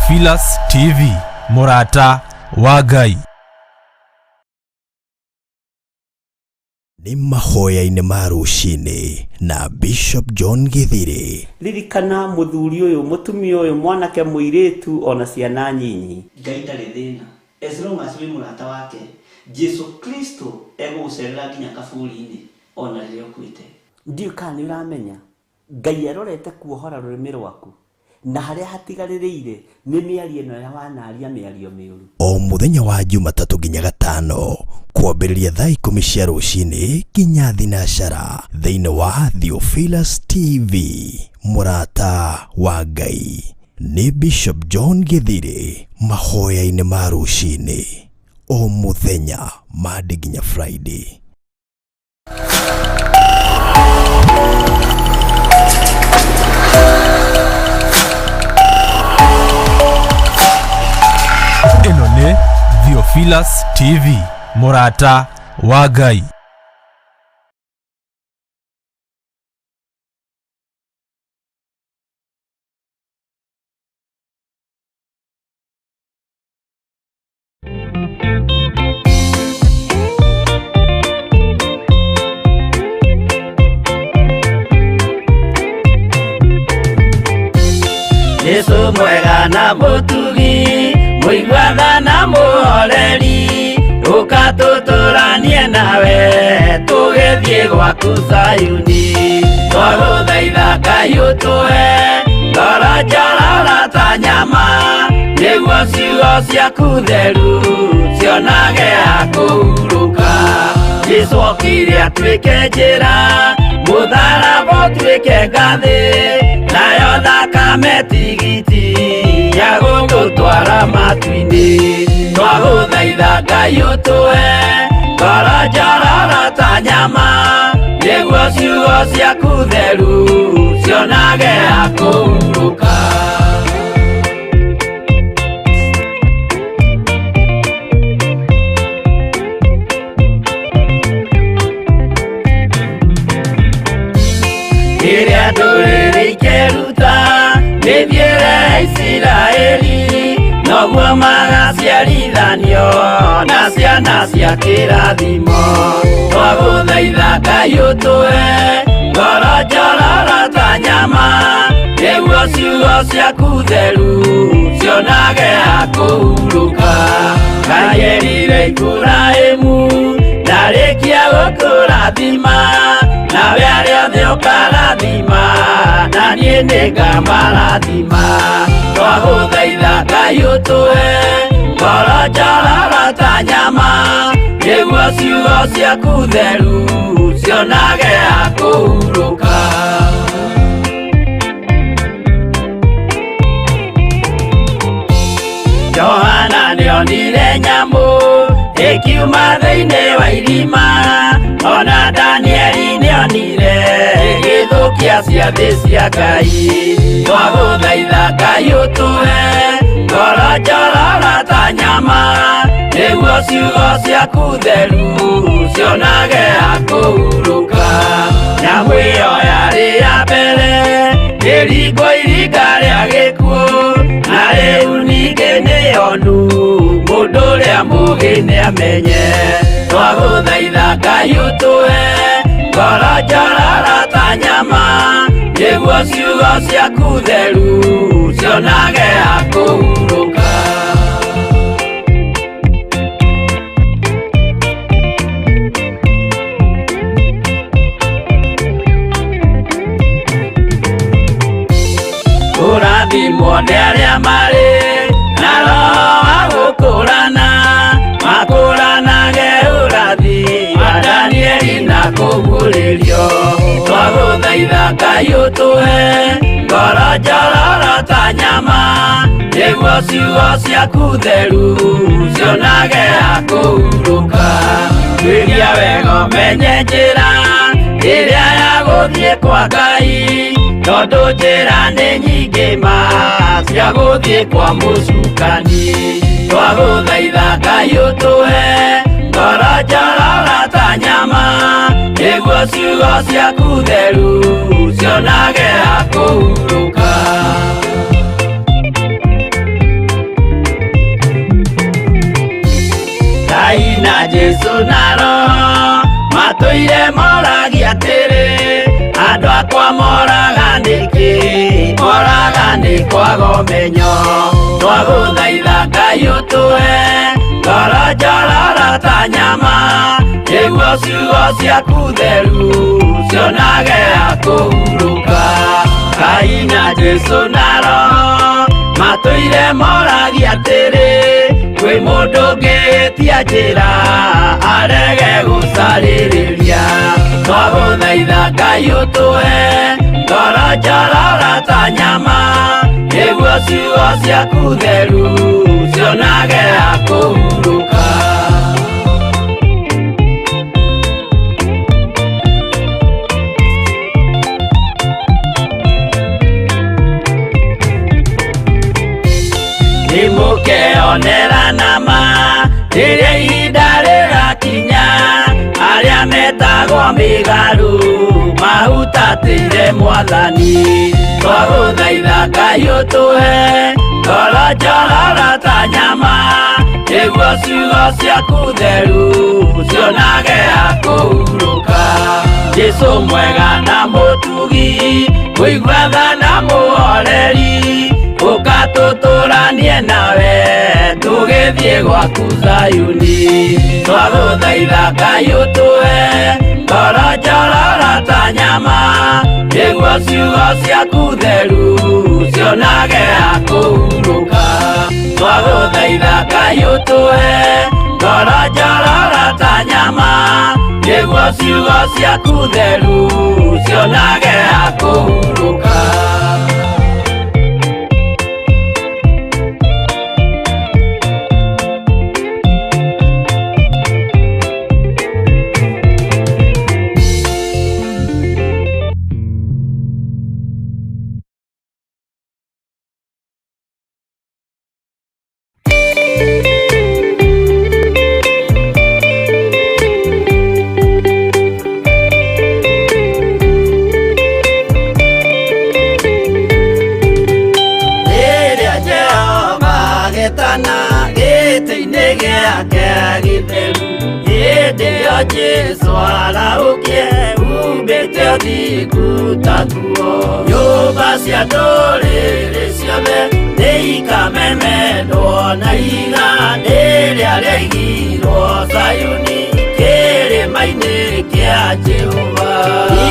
Theophilus TV, mũrata wa Ngai. Nĩ mahoya-inĩ ma rũcinĩ na Bishop John Githiri. Ririkana mũthuri ũyũ, mũtumia ũyũ, mwanake, mũirĩtu ona ciana nyinyi. Ngai ndarĩ thĩna as long as wĩ mũrata wake. Jesu Kristo egũgũcerera nginya kaburi-inĩ ona rĩrĩa ũkuĩte. Ndiũĩ kana nĩ ũramenya Ngai arorete kuohora rũrĩmĩ rwaku na harĩa hatigarĩrĩire nĩ mĩario ĩno ya wanaria mĩario mĩũru. O mũthenya wa Jumatatũ nginya Gatano kwambĩrĩria thaa 10 cia rũcinĩ nginya thinacara thĩinĩ wa Theophilus TV, mũrata wa Ngai. Nĩ Bishop John Githiri mahoya-inĩ ma rũcinĩ o mũthenya Monday nginya Friday. Ĩno nĩ Theophilus TV, mũrata wa Ngai. Jesu mwega na mũtugi, mũiguana na mũhoreri, ũka tũtũranie nawe tũgĩthiĩ gwaku Zayuni. Twagũthaitha Ngai ũtũhe ngoro njororo ta nyama, nĩguo ciugo ciaku theru cionage ha kũhurũka. Jesu okire atuĩke njĩra, mũtharaba ũtuĩke ngathĩ, nayo thakame tigiti ya gũgũtwara matu-inĩ. Twagũthaitha Ngai ũtũhe ngoro njororo ta nyama, nĩguo ciugo ciaku theru cionage ha kũhurũka. Rĩrĩa ndũrĩrĩ ikeruta mĩthiĩre ya Isiraeli, noguo magaciarithanio na ciana cia kĩrathimo. Twagũthaitha Ngai ũtũhe ngoro njororo ta nyama, nĩguo ciugo ciaku theru cionage ha kũhurũka. Ngai erire Iburahĩmu ndarĩkia gũkũrathima, nawe arĩa othe ũkarathima, na niĩ nĩngamarathima. Twagũthaitha Ngai ũtũhe ngoro njororo ta nyama, nĩguo ciugo ciaku theru cionage ha kũhurũka. Johana nĩonire nyamũ ĩkiuma thĩinĩ wa irima, ona Danieli nĩonire ĩgĩthũkia ciathĩ cia Ngai. Twagũthaitha Ngai ũtũhe ngoro njororo ta nyama, nĩguo ciugo ciaku theru cionage ha kũhurũka. Nyamũ ĩyo yarĩ ya mbere ĩringwo iringa rĩa gĩkuũ, na rĩu ningĩ nĩyonu mũndũ ũrĩa mũũgĩ nĩamenye. Twagũthaitha Ngai ũtũhe ngoro njororo ta nyama, nĩguo ciugo ciaku theru cionage ha kũhurũka. Kũrathimwo nĩ arĩa marĩ na roho wa gũkũrana, makũranage ũrathi wa Danieli na kũguũrĩrio. Twagũthaitha Ngai ũtũhe ngoro njororo ta nyama, nĩguo ciugo ciaku theru cionage ha kũhurũka. Tuĩria wega ũmenye njĩra ĩrĩa ya gũthiĩ kwa Ngai, tondũ njĩra nĩ nyingĩ ma cia gũthiĩ kwa mũcukani. Twagũthaitha Ngai ũtũhe ngoro njororo ta nyama, nĩguo ciugo ciaku theru cionage ha kũhurũka. Jesu na Roho matũire moragia atĩrĩ, andũ akwa moraga nĩkĩ, moraga nĩ kwaga ũmenyo. Twagũthaitha Ngai ũtũhe ngoro njororo ta nyama, nĩguo ciugo ciaku theru cionage ha kũhurũka. Ngai na Jesu na Roho matũire moragia atĩrĩ, kwĩ mũndũ ũngĩtia njĩra arege gũcarĩrĩria. Twagũthaitha Ngai ũtũhe ngoro njororo ta nyama, nĩguo ciugo ciaku theru cionage ha kũhurũka. Nĩmũkeonera nama rĩrĩa ihinda rĩrakinya, arĩa metagwo mĩgarũ mahutatĩire Mwathani. Twagũthaitha Ngai ũtũhe ngoro njororo ta nyama, nĩguo ciugo ciaku theru cionage ha kũhurũka. Jesu mwega na mũtugi, mũigua tha na mũhoreri, ũka tũtũranie nawe tũgĩthiĩ gwaku Zayuni. Twagũthaitha Ngai ũtũhe ngoro njororo ta nyama, nĩguo ciugo ciaku theru cionage ha kũhurũka. Twagũthaitha Ngai ũtũhe ngoro njororo ta nyama, nĩguo ciugo ciaku theru cionage ha kũhurũka. Rĩrĩa Jehova agetana gĩtĩ-inĩ gĩake gĩtheru, hĩndĩ ĩyo Jesũ arahũkie umbĩte ũthingu ta nguo. Nyũmba cia ndũrĩrĩ ciothe nĩikamemendwo na ihiga rĩrĩa rĩaigirwo Zayuni kĩrĩma-inĩ kĩa Jehova.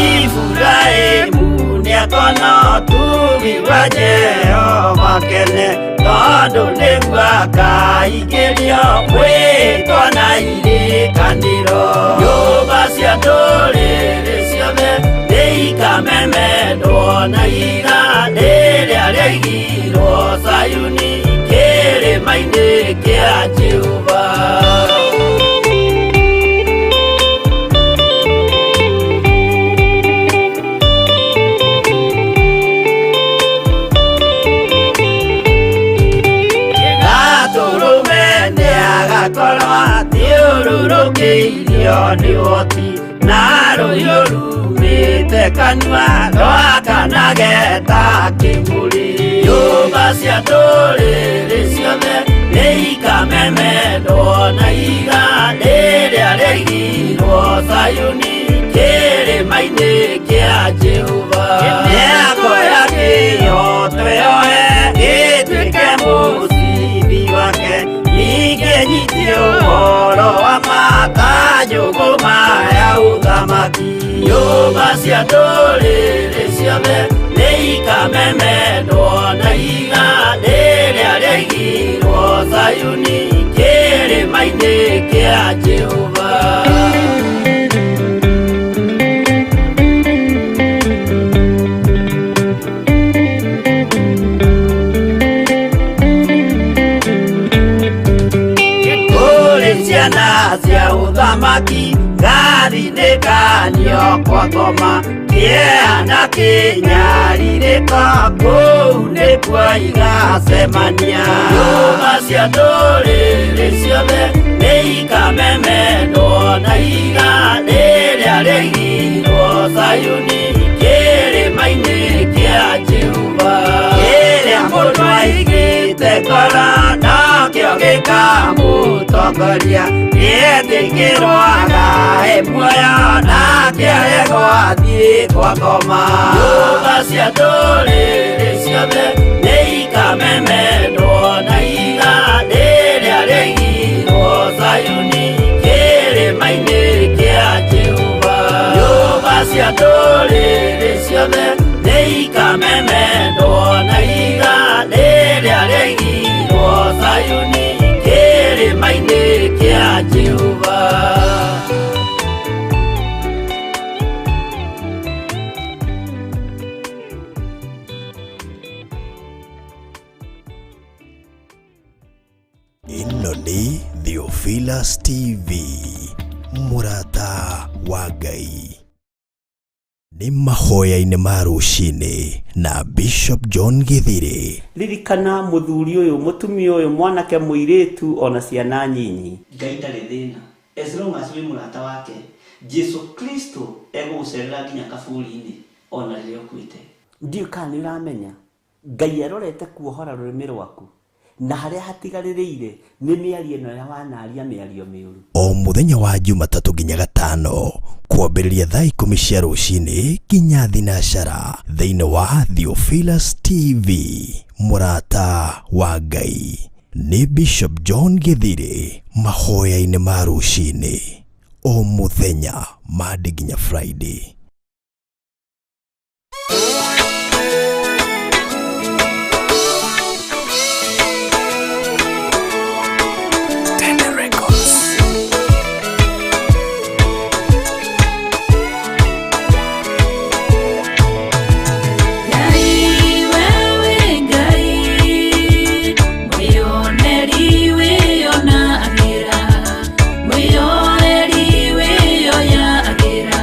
Iburahĩmu nĩakona ũtugi wa Jehova kene, tondũ nĩguo akaingĩrio mwĩtwa na irĩkanĩro. Nyũmba cia ndũrĩrĩ ciothe nĩikamemendwo na ihiga rĩrĩa rĩaigirwo Zayuni kĩrĩma-inĩ kĩa Jehova. Gatũrũme nĩagakorwo athiũrũrũkĩirio nĩ ũhoti, na rũhiũ rumĩte kanua rwakanage ta kĩmũrĩ. Nyũmba cia ndũrĩrĩ ciothe nĩikamemendwo na ihiga rĩrĩa rĩaigirwo Zayuni kĩrĩma-inĩ kĩa Jehova. Nĩakoya kĩhooto yoe gĩtuĩke mũcibi wake, ningĩ nyitie ũhoro wa ma ta njũgũma ya ũthamaki. Nyũmba cia ndũrĩrĩ ciothe nĩikamemendwo na ihiga rĩrĩa rĩaigirwo Zayuni kĩrĩma-inĩ kĩa Jehova. Kũrĩ ciana cia ũthamaki ngarinĩkanio kwa ngoma, kĩeha na kĩnyarirĩko kũu nĩkuo igacemania. Nyũmba cia ndũrĩrĩ ciothe nĩikamemendwo na ihiga rĩrĩa rĩaigirwo Zayuni kĩrĩma-inĩ kĩa Jehova. Kĩrĩa mũndũ aigĩte ngoro no Nakĩo gĩkamũtongoria gĩetĩkĩrwo agae muoyo nake aregwo athiĩ kwa ngoma. Nyũmba cia ndũrĩrĩ ciothe nĩ ikamemendwo na ihiga rĩrĩa rĩigirwo Zayuni kĩrĩma-inĩ kĩa Jehova. Nyũmba cia ndũrĩrĩ ciothe nĩ ikamemendwo na ihiga rĩrĩa rĩigirwo Zayuni kĩrĩma-inĩ kĩa Jehova. Ĩno nĩ Theophilus TV, mũrata wa Ngai. Nĩ mahoya-inĩ ma rũcinĩ na Bishop John Githiri. Ririkana mũthuri ũyũ, mũtumia ũyũ, mwanake, mũirĩtu, ona ciana nyinyi. Ngai ndarĩ thĩna as long as wĩ mũrata wake. Jesu Kristo egũgũcerera nginya kaburi-inĩ ona rĩrĩa ũkuĩte. Ndiũĩ kana nĩ ũramenya Ngai arorete kuohora rũrĩmĩ rwaku na harĩa hatigarĩrĩire nĩ mĩario ĩno ya wanaria mĩario mĩũru. O mũthenya wa Jumatatũ nginya Gatano kwambĩrĩria thaa 10 cia rũcinĩ nginya thinacara thĩinĩ wa Theophilus TV, mũrata wa Ngai. Nĩ Bishop John Githiri mahoya-inĩ ma rũcinĩ o mũthenya Monday nginya Friday. Ngai wewe Ngai, mwĩoneri wĩonagĩra, mwĩyoeri wĩyoyagĩra,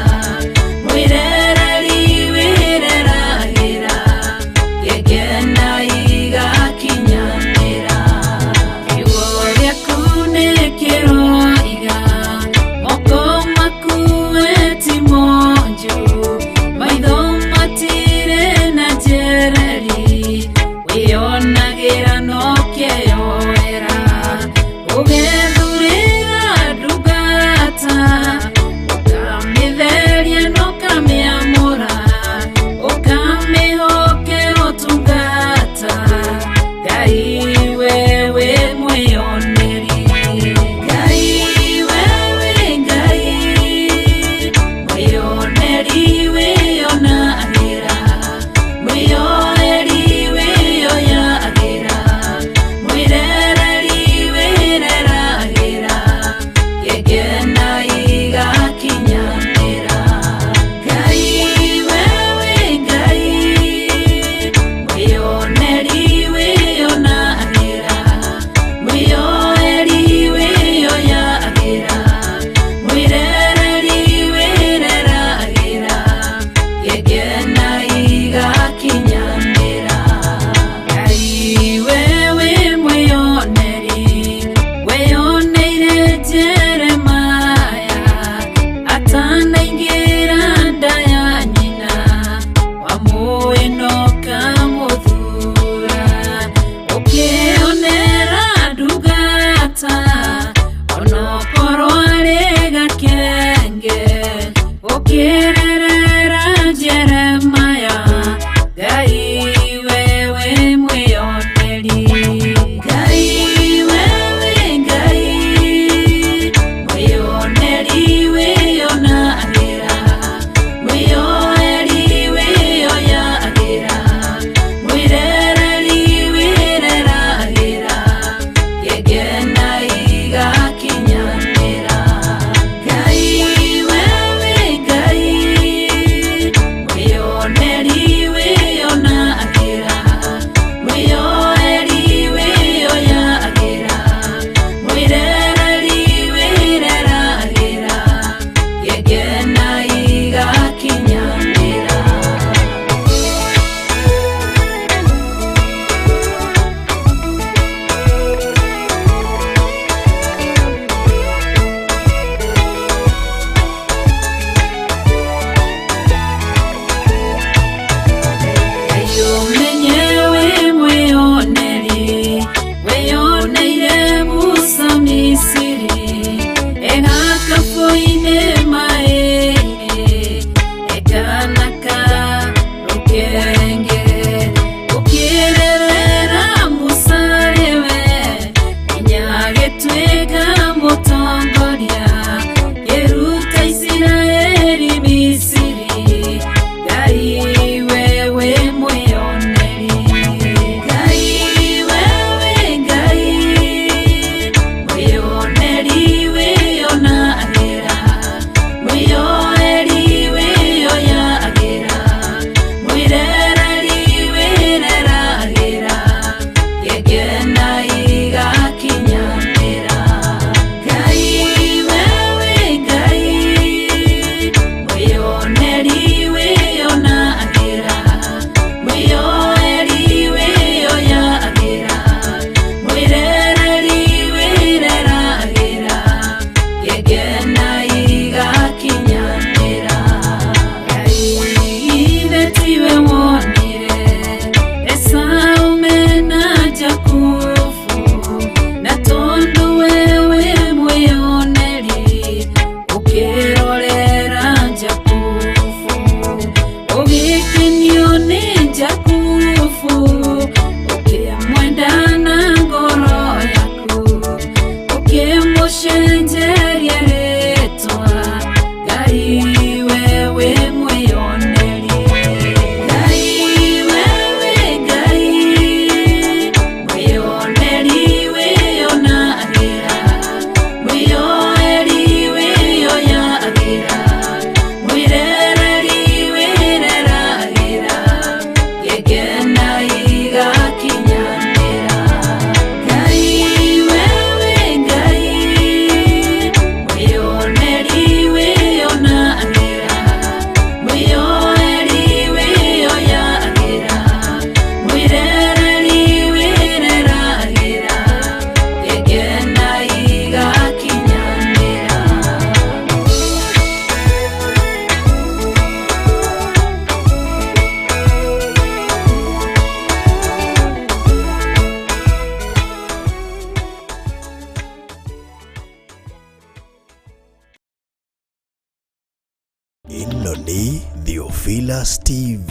Theophilus TV,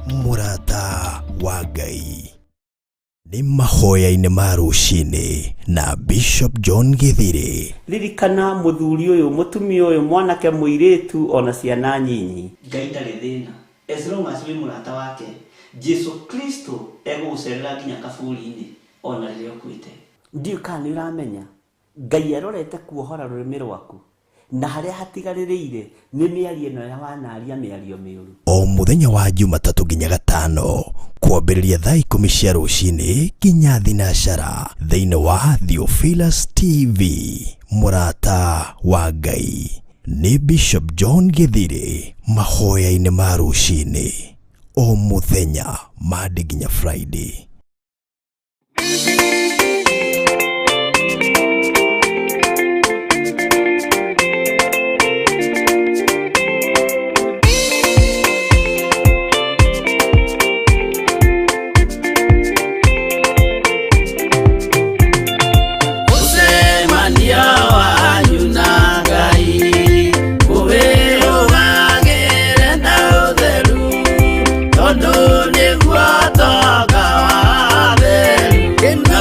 mũrata wa Ngai. Nĩ mahoya-inĩ ma rũcinĩ na Bishop John Gĩthirĩ. Ririkana mũthuri ũyũ, mũtumia ũyũ, mwanake, mũirĩtu ona ciana nyinyi. Ngai ndarĩ thĩna as long as wĩ mũrata wake. Jesu Kristo egũgũcerera nginya kaburi-inĩ ona rĩrĩa ũkuĩte. Ndiũĩ kana nĩ ũramenya Ngai arorete kuohora rũrĩmĩ rwaku na harĩa hatigarĩrĩire nĩ mĩario ĩno ya wanaria mĩario mĩũru. O mũthenya wa Jumatatũ nginya Gatano kwambĩrĩria thaa 10 cia rũcinĩ nginya thinacara thĩinĩ wa Theophilus TV, mũrata wa Ngai. Nĩ Bishop John Gĩthirĩ mahoya-inĩ ma rũcinĩ o mũthenya Monday nginya Friday. Mũcemanio wanyu na Ngai ũwĩrũgagĩre na ũtheru, tondũ nĩguo tonga wa atheru na.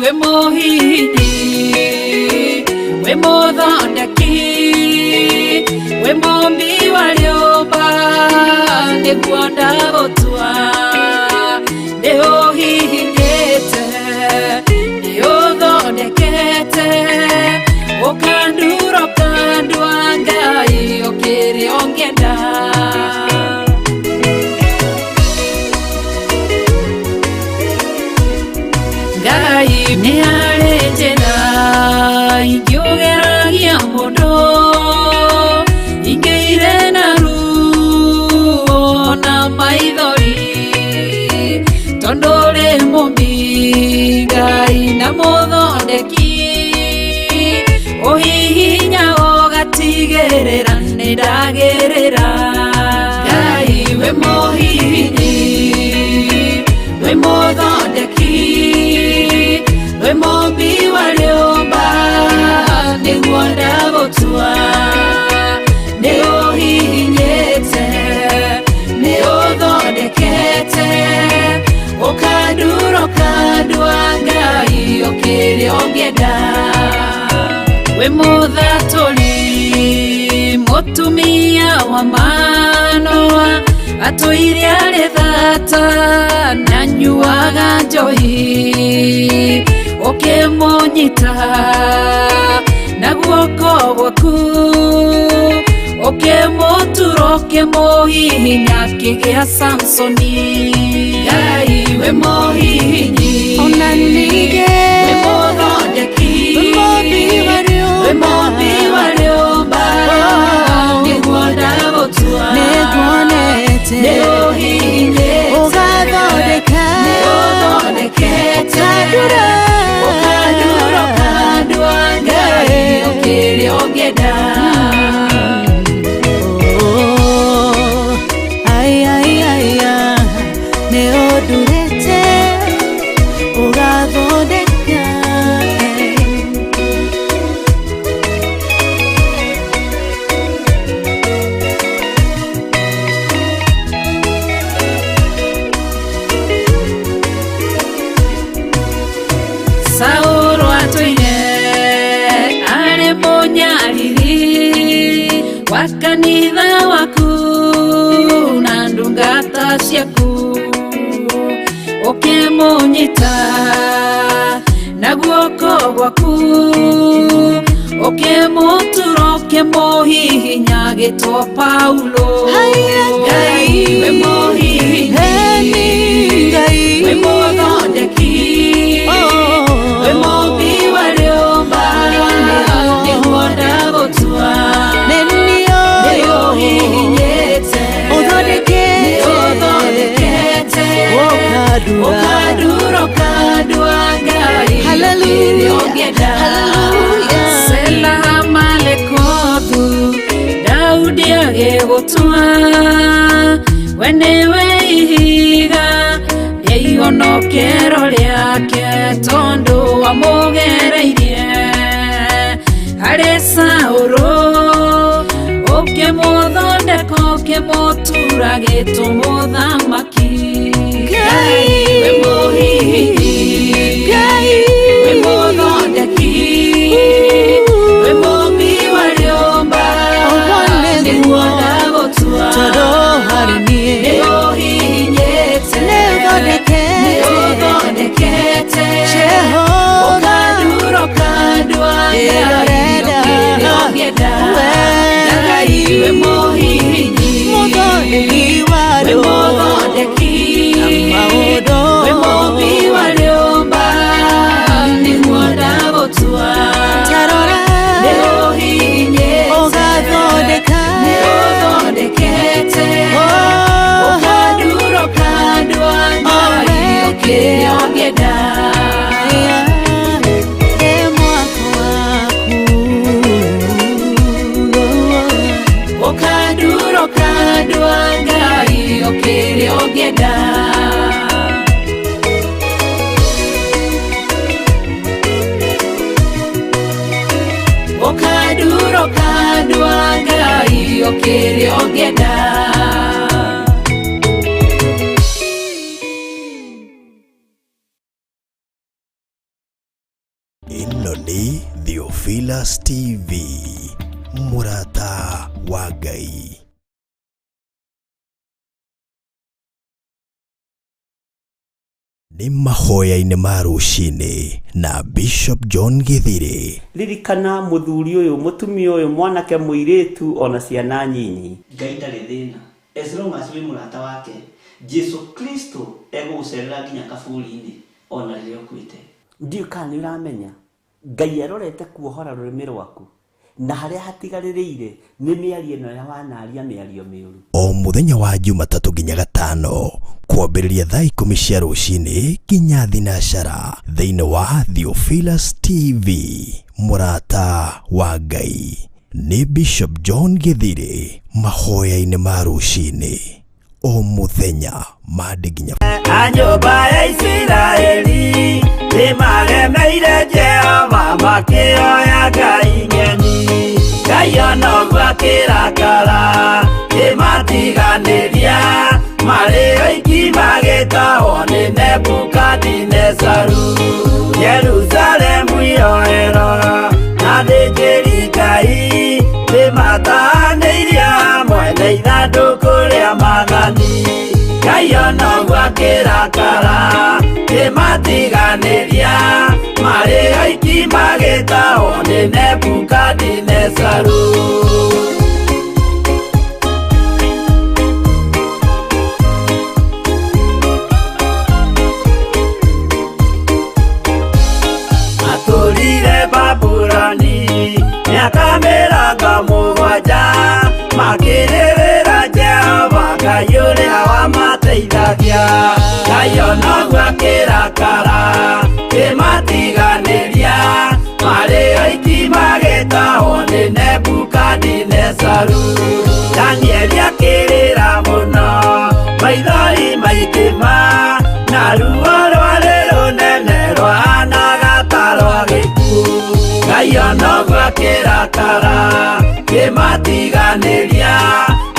Ngai wĩ mũhihinyi, wĩ mũthondeki, wĩ mũmbi wa rĩũmba, nĩguo ndagũtua. Nĩ ũhihinyĩte, nĩ ũthondekete, ũkandura ũkandua Ngai ũkĩrĩ ũngĩenda. Ngai nĩ harĩ njĩra ingĩũgeragia mũndũ, ingĩire na ruo na maithori, tondũ ũrĩ mũmbi Ngai na mũthondeki, ũhihinya ũgatigĩrĩra nĩ ndagĩrĩra. Ngai wĩ mũhihinyi, wĩ mũthondeki, wĩ mũmbi wa rĩũmba, nĩguo ndagũtua. Nĩ ũhihinyĩte, nĩ ũthondekete, ũkandura ũkandua Ngai ũkĩrĩ ũngĩenda. Wĩ mũthatũri, mũtumia wa Manoa, atũire arĩ thata na nyuaga njohi, ũkĩmũnyita na guoko gwaku, ũkĩmũtura ũkĩmũhihinya akĩgĩa Samsoni. Ngai wĩ mũhihinyi, Ona ningĩ wĩ mũthondeki, wĩ mũmbi wa rĩũmba. Wĩ mũmbi wa rĩũmba, nĩguo ndagũtua. Nĩnguonete. Nĩ ũhihinyĩte, Ũgathondeka. Nĩ ũthondekete, Ũkandura. Ũkandura ũkandua Ngai ũkĩrĩ ũngĩenda. Oh, ai, ai, ai, ah, nĩ ũndurĩte ũgathondeka, eh. Saũlũ atũire arĩ mũnyariri wa kanitha waku na ndungata ciaku, ũkĩmũnyita na guoko gwaku, ũkĩmũtura ũkĩmũhihinya agĩtwo Paulo. Haiya, Ngai wĩ mũhihinyi, Eni Ngai. Wĩ mũthondeki, Oh. Wĩ mũmbi wa rĩũmba, nĩguo ndagũtua. Nĩ Nĩ niĩ ũhihinyĩte, Ũthondekete. Nĩ ũthondekete, Ũkandura. Ũkandura ũkandua Ngai Hallelujah. ũkĩrĩ ũngĩenda. Hallelujah. Sela Malekothu, Daudi agĩgũtua, we nĩwe ihiga rĩa ihonokero rĩake, tondũ wamũgereirie harĩ Saũlũ, ũkĩmũthondeka ũkĩmũtura gĩtũ mũthamaki. Ngai wĩ mũhihinyi, Ngai. Wĩ mũthondeki, wĩ mũmbi wa rĩũmba, Ũguo nĩguo. Nĩguo ndagũtua. Tondũ harĩ niĩ. Nĩ ũhihinyĩte, Nĩ ũthondekete. Nĩ ũthondekete, Jehova. Ũkandura ũkandua Ngai Ĩrorenda. ũkĩrĩ ũngĩenda. We. Ngai wĩ mũhihinyi, Mũthondeki wa wĩ rĩũmba. mũthondeki, Na maũndũ. Wĩ mũmbi wa rĩũmba, nĩguo ndagũtua. Tarora. Nĩ ũhihinyĩte, Ũgathondeka. Nĩ ũthondekete, Oh. Ũkandura ũkandua Ngai ũkĩrĩ ũngĩenda. Aya, ĩ mwako waku. Ũkandura ũkandua Ngai ũkĩrĩ ũngĩenda. Ũkandura ũkandua Ngai ũkĩrĩ ũngĩenda. Theophilus TV, mũrata wa Ngai. Nĩ mahoya-inĩ ma rũcinĩ na Bishop John Githiri. Ririkana mũthuri ũyũ, mũtumia ũyũ, mwanake, mũirĩtu ona ciana nyinyi. Ngai ndarĩ thĩna as long as wĩ mũrata wake. Jesu Kristo egũgũcerera nginya kaburi-inĩ ona rĩrĩa ũkuĩte. Ndiũĩ kana nĩ ũramenya Ngai arorete kuohora rũrĩmĩ rwaku na harĩa hatigarĩrĩire nĩ mĩario ĩno ya wanaria mĩario mĩũru. O mũthenya wa Jumatatũ nginya Gatano kwambĩrĩria thaa 10 cia rũcinĩ nginya thinacara thĩinĩ wa Theophilus TV, mũrata wa Ngai. Nĩ Bishop John Githiri mahoya-inĩ ma rũcinĩ o mũthenya Monday nginya A nyũmba ya Isiraeli nĩmaremeire Jehova makĩoya ngai ng'eni. Ngai ona ũguo akĩrakara kĩmatiganĩria marĩ oiki magĩtahwo nĩ Nebukadinezaru. Jerusalemu iroero na athĩnjĩri Ngai nĩmatahanĩirio hamwe na ithandũkũ rĩa maathani. Ngai ona ũguo akĩrakara kĩmatiganĩria marĩ oiki magĩtahwo nĩ Nebukadinezaru. Matũrire Babuloni mĩaka 70 makĩrĩrĩra Jehova Ngai ũrĩa wamateithagia. Ngai ona ũguo akĩrakara kĩmatiganĩria marĩ oiki magĩtahwo nĩ Nebukadinezaru. Danieli akĩrĩra mũno maithori maingĩ na ruo rwarĩ rũnene rwahanaga ta rwa gĩkuũ. Ngai ona ũguo akĩrakara kĩmatiganĩria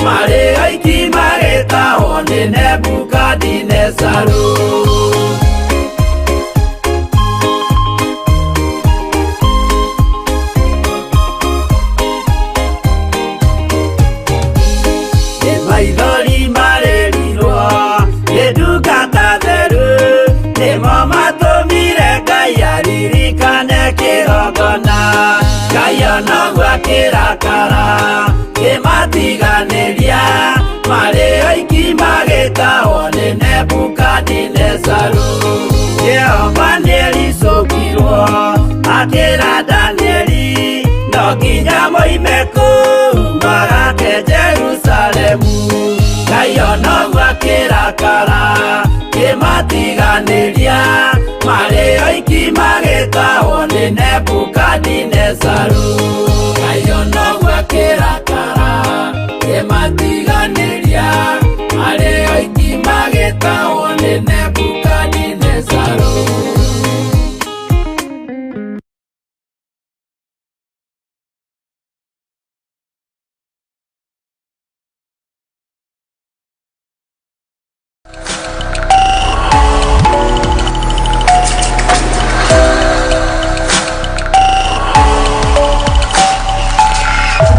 marĩ oiki magĩtahwo nĩ Nebukadinezaru. Nĩ maithori marĩrirwo nĩ ndungata theru nĩmo matũmire Ngai aririkane kĩgongona. Ngai ona ũguo akĩrakara kĩmatiganĩria marĩ oiki magĩtahwo nĩ Nebukadinezaru. Jehova nĩericũkirwo akĩra Danieli no nginya moime kũu magake Jerusalemu. Ngai ona ũguo akĩrakara kĩmatiganĩria marĩ oiki magĩtahwo nĩ Nebukadinezaru. Ngai ona ũguo akĩrakara kĩmatiganĩria marĩ oiki magĩtahwo nĩ Nebukadinezaru.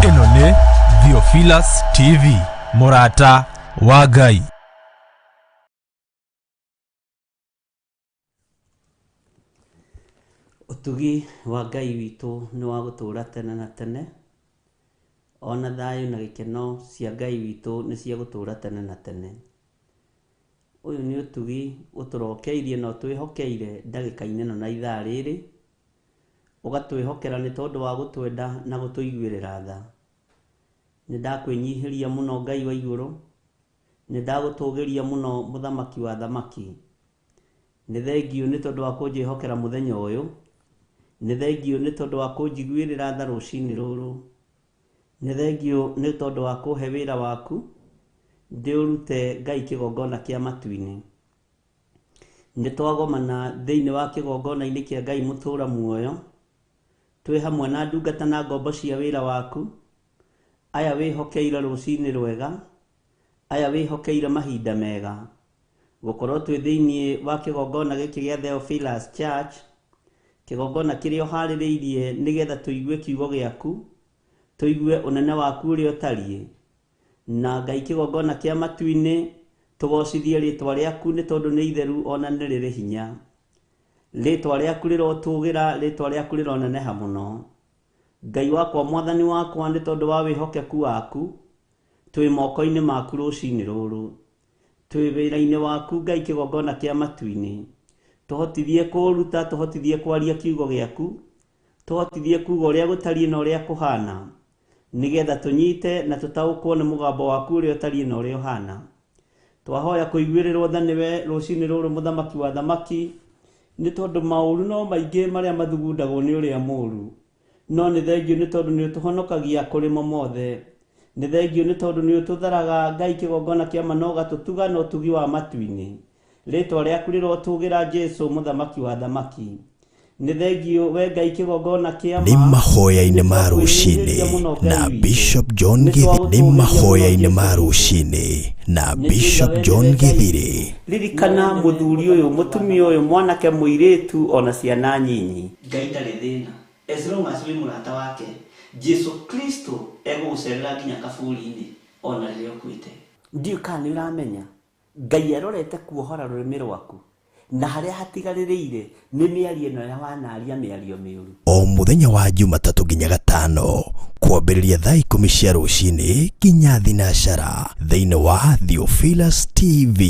Ĩno nĩ Theophilus TV, mũrata wa Ngai. Ũtugi wa Ngai witũ nĩ wa gũtũũra tene na tene, ona thayũ na gĩkeno cia Ngai witũ nĩ cia gũtũũra tene na tene. Ũyũ nĩ ũtugi ũtũrokeirie na ũtwĩhokeire ndagĩka-inĩ ĩno na ithaa rĩrĩ, ũgatwĩhokera nĩ tondũ wa gũtwenda na gũtũiguĩrĩra tha. Nĩ ndakwĩnyihĩria mũno Ngai wa igũrũ, nĩ ndagũtũgĩria mũno mũthamaki wa thamaki. Nĩ thengiũ nĩ tondũ wa kũnjĩhokera mũthenya ũyũ, nĩ thengiũ nĩ tondũ wa kũnjiguĩrĩra tha rũcinĩ rũrũ, nĩ thengiũ nĩ tondũ wa kũhe wĩra waku ndĩũrute Ngai kĩgongona kĩa matu-inĩ. Nĩ twagomana thĩinĩ wa kĩgongona-inĩ kĩa Ngai mũtũũra muoyo, twĩ hamwe na ndungata na ngombo cia wĩra waku, aya wĩhokeire rũcinĩ rwega, aya wĩhokeire mahinda mega, gũkorwo twĩ thĩinĩ wa kĩgongona gĩkĩ gĩa Theophilus Church, Kĩgongona kĩrĩa ũharĩrĩirie nĩgetha tũigue kiugo gĩaku, tũigue ũnene waku ũrĩa ũtariĩ. Na Ngai kĩgongona kĩa matu-inĩ, tũgocithie rĩtwa rĩaku nĩ tondũ nĩ itheru ona nĩ rĩrĩ hinya. Rĩtwa rĩaku rĩrotũgĩra, rĩtwa rĩaku rĩroneneha mũno. Ngai wakwa mwathani wakwa nĩ tondũ wa wĩhokeku waku, twĩ moko-inĩ maku rũcinĩ rũrũ. Twĩ wĩra-inĩ waku Ngai kĩgongona kĩa matu-inĩ. Tũhotithie kũũruta, tũhotithie kwaria kiugo gĩaku, tũhotithie kuuga ũrĩa gũtariĩ na ũrĩa kũhana, nĩgetha tũnyite na tũtaũkwo nĩ mũgambo waku ũrĩa ũtariĩ na ũrĩa ũhana. Twahoya kũiguĩrĩrwo tha nĩwe rũcinĩ rũrũ mũthamaki wa thamaki, nĩ tondũ maũru no maingĩ marĩa mathugundagwo nĩ ũrĩa mũũru. No nĩ thengiũ nĩ tondũ nĩ ũtũhonokagia kũrĩ mo mothe. Nĩ thengiũ nĩ tondũ nĩ ũtũtharaga Ngai kĩgongona kĩa ma na ũgatũtuga na ũtugi wa matu-inĩ. Rĩtwa rĩaku rĩrotũgĩra Jesu mũthamaki wa thamaki. Nĩ thengiũ we Ngai kĩgongona kĩa Nĩ ma. mahoya-inĩ Nĩ ma twakwĩnyihĩria rũcinĩ mũno Ngai na witũ. Bishop John Nĩ Githiri. Nĩ twagũtũgĩria mũno mahoya-inĩ Jesu ma Kristo. rũcinĩ na Nĩ tuiga Bishop we John nĩwe Ngai Githiri. witũ. Ririkana mũthuri ũyũ, mũtumia ũyũ, mwanake, mũirĩtu ona ciana nyinyi. Ngai ndarĩ thĩna as long as wĩ mũrata wake. Jesu Kristo egũgũcerera nginya kaburi-inĩ ona rĩrĩa ũkuĩte. Ndiũĩ kana nĩ ũramenya Ngai arorete kuohora rũrĩmĩ rwaku na harĩa hatigarĩrĩire nĩ mĩario ĩno ya wanaria mĩario mĩũru. O mũthenya wa Jumatatũ nginya Gatano kwambĩrĩria thaa 10 cia rũcinĩ nginya thinacara thĩinĩ wa Theophilus TV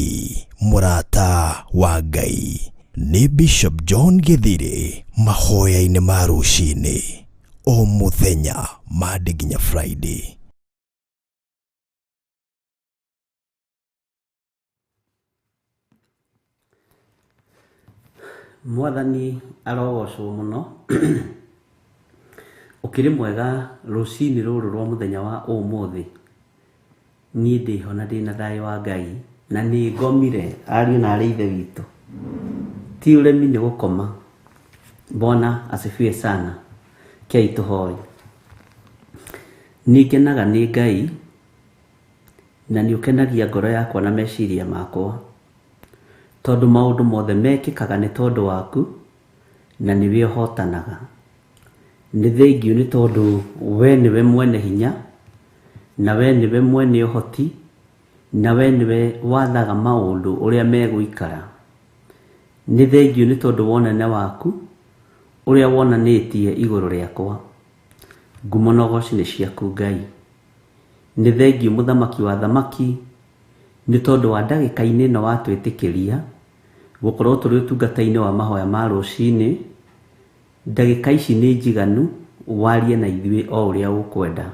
mũrata wa Ngai. Nĩ Bishop John Githiri mahoya-inĩ ma rũcinĩ o mũthenya Monday nginya Friday. Mwathani arogocwo mũno. Ũkĩrĩ mwega rũcinĩ rũrũ rwa mũthenya wa ũmũthĩ. Niĩ ndĩho na ndĩna thayũ wa Ngai na nĩ ngomire ariũ na arĩ ithe witũ. Ti ũremi nĩ gũkoma. Bwana asifiwe sana. Kei tũhoe. Nĩ ngenaga nĩ Ngai na nĩ ũkenagia ngoro yakwa na meciria makwa, tondũ maũndũ mothe mekĩkaga nĩ tondũ waku na nĩwe ũhotanaga. Nĩ thengiũ nĩ tondũ we nĩwe mwene hinya na we nĩwe mwene ũhoti na we nĩwe wathaga maũndũ ũrĩa megũikara. Nĩ thengiũ nĩ tondũ wa ũnene waku ũrĩa wonanĩtie igũrũ rĩakwa. Ngumo na ũgoci nĩ ciaku Ngai. Nĩ thengiũ mũthamaki wa thamaki nĩ tondũ wa ndagĩka-inĩ ĩno watwĩtĩkĩria gũkorwo tũrĩ ũtungata-inĩ wa mahoya ma rũcinĩ. Ndagĩka ici nĩ njiganu warie na ithuĩ o ũrĩa ũkwenda,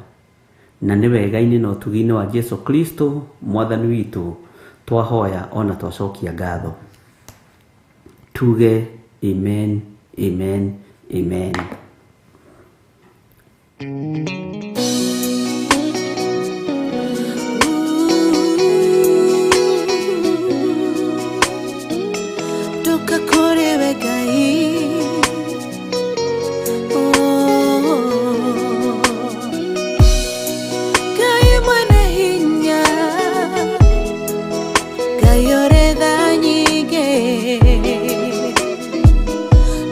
na nĩ wega-inĩ na ũtugi-inĩ wa Jesu Kristo mwathani witũ twahoya ona twacokia ngatho. Tuge amen, amen, amen. Ndoka kũrĩ we Ngai. Oh. Ngai mwene hinya, Ngai ũrĩ tha nyingĩ,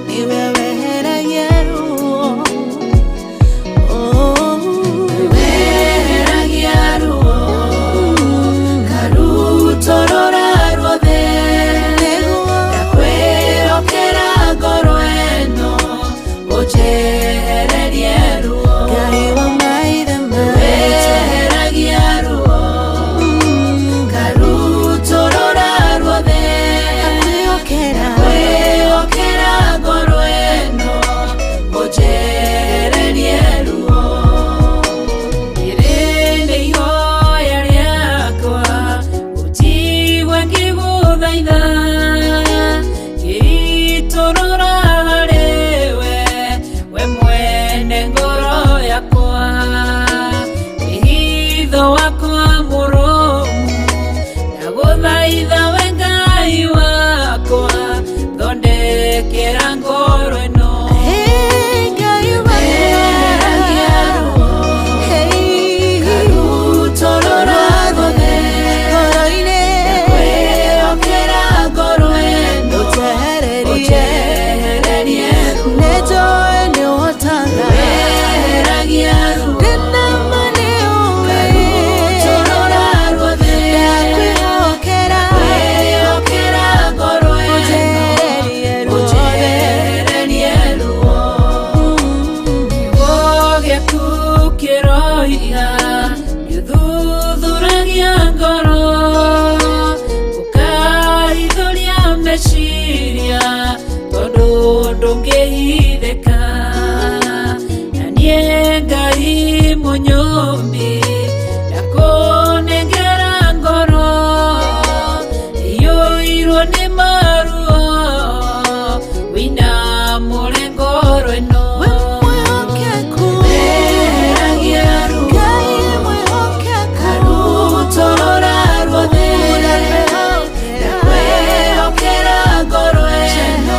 nĩwe weheragia ruo. Oh. Mũmbi ndakũnengera ngoro iyũirwo nĩ maruo wĩna mũrengoro ĩno We mwĩhokeku Weheragia ruo Ngai mwĩhokeku Karutorora ruothe ndakwĩhokera ngoro ĩno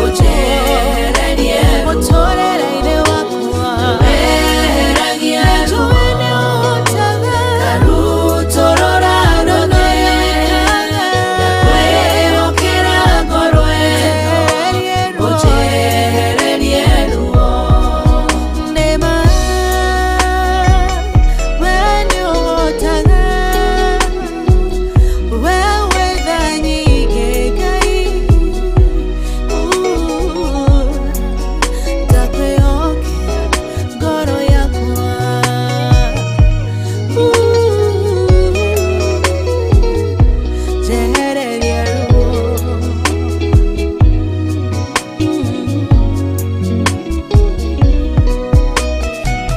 ũnjehererie ruo Mũtũrĩre-inĩ wakwa Weheragia ruo Njũĩ nĩ ũhotaga Karutorora ruothe ndakwĩhokera ngoro ĩno ũnjehererie ruo Nĩma we nĩ ũhotaga we wĩ tha nyingĩ Ngai ndakwĩhokera ngoro yakwa njehereria ruo.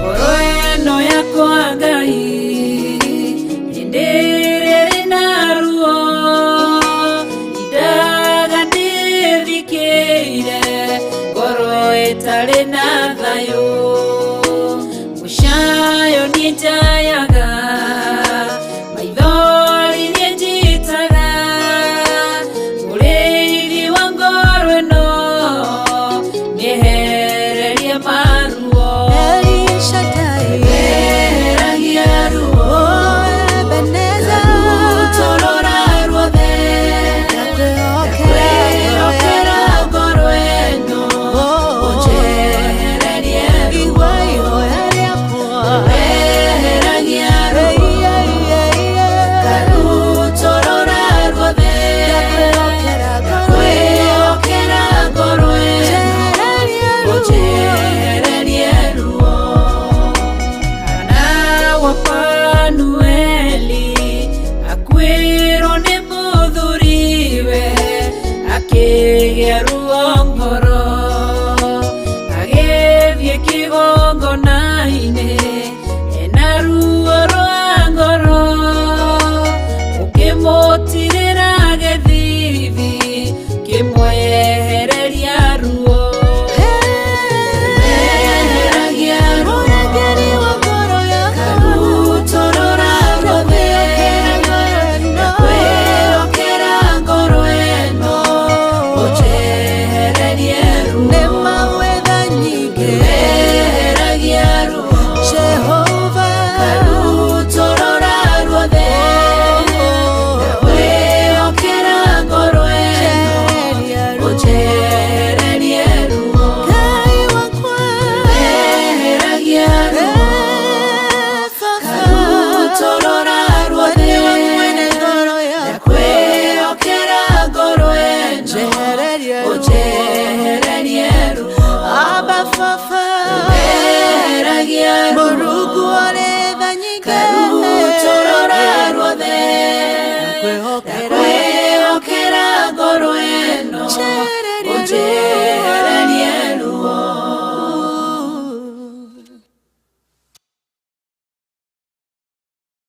Ngoro ĩno yakwa Ngai hĩndĩ ĩrĩa ĩrĩ na ruo indaga ndĩthikĩire ngoro ĩtarĩ na thayũ mũcayo niĩ njayaga maithori niĩ njitaga mũrĩithi wa ngoro ĩno nĩehererie maruo El Shaddai, Weheragia ruo oh Ebenezer, Karutorora ruothe ndakwĩhokera ndakwĩhokera ngoro ĩno ũnjehererie ruo igua ihoya rĩakwa Weheragia ruo Karutorora ruothe Ndakwĩhokera ngoro ndakwĩhokera ngoro ĩno njehererie ruo ũnjehererie ruo Hana wa Fanueli akuĩrwo nĩ mũthuriwe akĩgĩa ruo ngoro agĩthiĩ kĩgongona-inĩ ena ruo rwa ngoro ũkĩmũtirĩra gĩthithi kĩmwehereria ruo Weheragia ruo Mũrangĩri wa ngoro yakwa Karutorora ruothe ndakwĩhokera ngoro ĩno ũnjehererie ruo Nĩma wĩ tha nyingĩ Weheragia ruo Jehova Karutorora ruothe ndakwĩhokera ngoro ĩno njehereria ruo ũnjehererie ruo Ngai wakwa Weheragia ruo Karutorora ruothe Nĩwe mwene ngoro yakwa ndakwĩhokera ngoro ĩno njehereria ruo ũnjehererie ruo Abba Baba Weheragia ruo Mũrungu ũrĩ tha nyingĩ Karutorora ruothe Ndakwĩhokera ndakwĩhokera ngoro ĩno Njehereria ũnjehererie ruo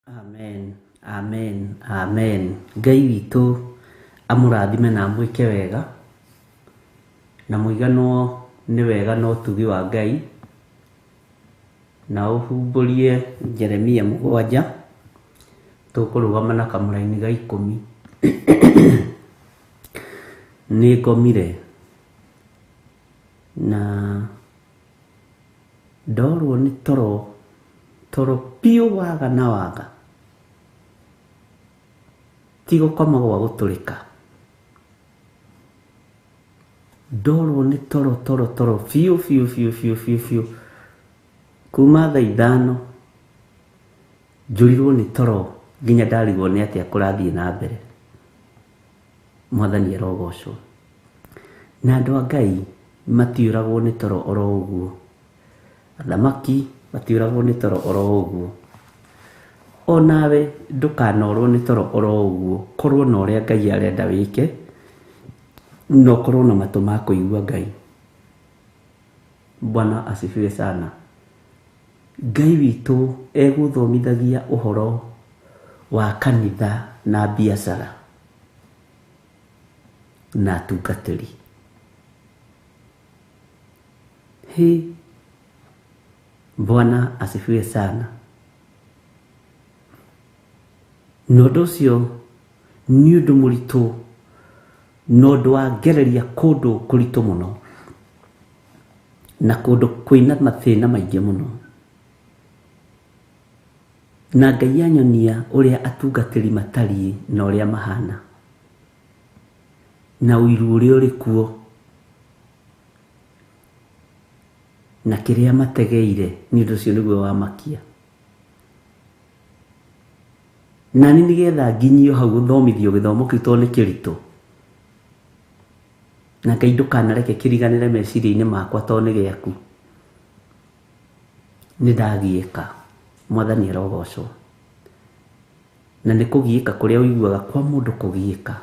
Amen, amen, amen. Ngai witũ amũrathime na amwĩke wega na mũiganwo nĩ wega na ũtugi wa Ngai na ũhumbũrie Jeremia 7 tũkũrũgama na kamũraini ga 10. Nĩ ngomire na ndorwo nĩ toro toro biũ waga na waga ti gũkoma gwa gũtũrĩka ndorwo nĩ toro toro toro biũ biũ biũ biũ biũ biũ kuma thaa 5 njũrirwo nĩ toro nginya ndarigwo nĩ atĩa kũrathiĩ na mbere. Mwathani arogocwo. Na andũ a Ngai matiũragwo nĩ toro oro ũguo, athamaki matiũragwo nĩ toro oro ũguo, onawe ndũkanorwo nĩ toro oro ũguo, korwo na ũrĩa Ngai arenda wĩke na ũkorwo na matũ ma kũigua Ngai. Bwana asifiwe sana. Ngai witũ egũthomithagia ũhoro wa kanitha na biacara na atungatĩri. Hĩ, Bwana asifiwe sana. Na ũndũ ũcio nĩ ũndũ mũritũ na ũndũ wangereria kũndũ kũritũ mũno na kũndũ kwĩna mathĩna maingĩ mũno. Na Ngai anyonia ũrĩa atungatĩri matariĩ na ũrĩa mahana na ũiru ũrĩa ũrĩ kuo na kĩrĩa mategeire, nĩ ũndũ ũcio nĩguo wamakia. Nani nĩgetha nginyio hau gũthomithio gĩthomo kĩu tondũ nĩ kĩritũ, na Ngai ndũkanareke kĩriganĩre meciria-inĩ makwa tondũ nĩ gĩaku, nĩ ndagiĩka. Mwathani arogocwo. Na nĩ kũgiĩka kũrĩa ũiguaga kwa mũndũ kũgiĩka,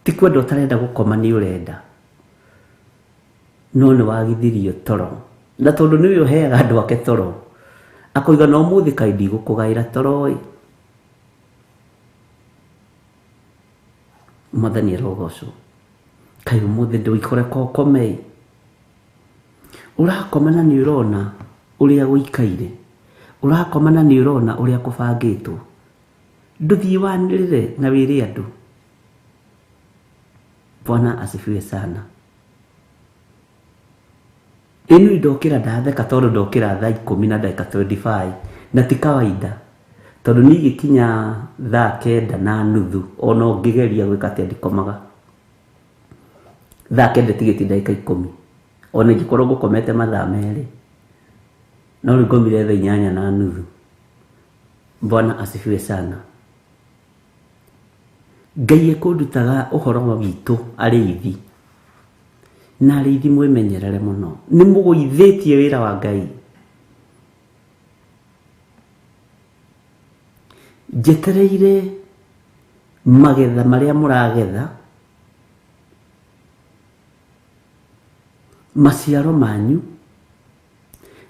ti kwenda ũtarenda gũkoma nĩ ũrenda, no nĩ wagithirio toro, na tondũ nĩwe ũheaga andũ ake toro, akoiga no ũmũthĩ kaĩ ndigũkũgaĩra toro ĩ. Mwathani arogocwo. Kaĩ ũmũthĩ ndũikũreka ũkome ĩ. Ũrakoma na nĩ ũrona ũrĩa gũikaire, ũrakoma na nĩ ũrona ũrĩa kũbangĩtwo, ndũthiĩ wanĩrĩre na wĩre andũ. Bwana asifiwe sana. Ĩno ndokĩra ndatheka tondũ ndokĩra thaa 10 na ndagĩka 25, na ti kawaida tondũ niĩ igĩkinya thaa 9:30 ona ũngĩgeria gwĩka atĩa ndikomaga. Thaa 9 ĩtigĩtie ndagĩka 10, ona ingĩkorwo ngũkomete mathaa 2, no rĩu ngomire thaa 8:30. Bwana asifiwe sana. Ngai ekũndutaga ũhoro witũ arĩithi, na arĩithi mwĩmenyerere mũno, nĩ mũgũithĩtie wĩra wa Ngai. Njetereire magetha marĩa mũragetha, maciaro manyu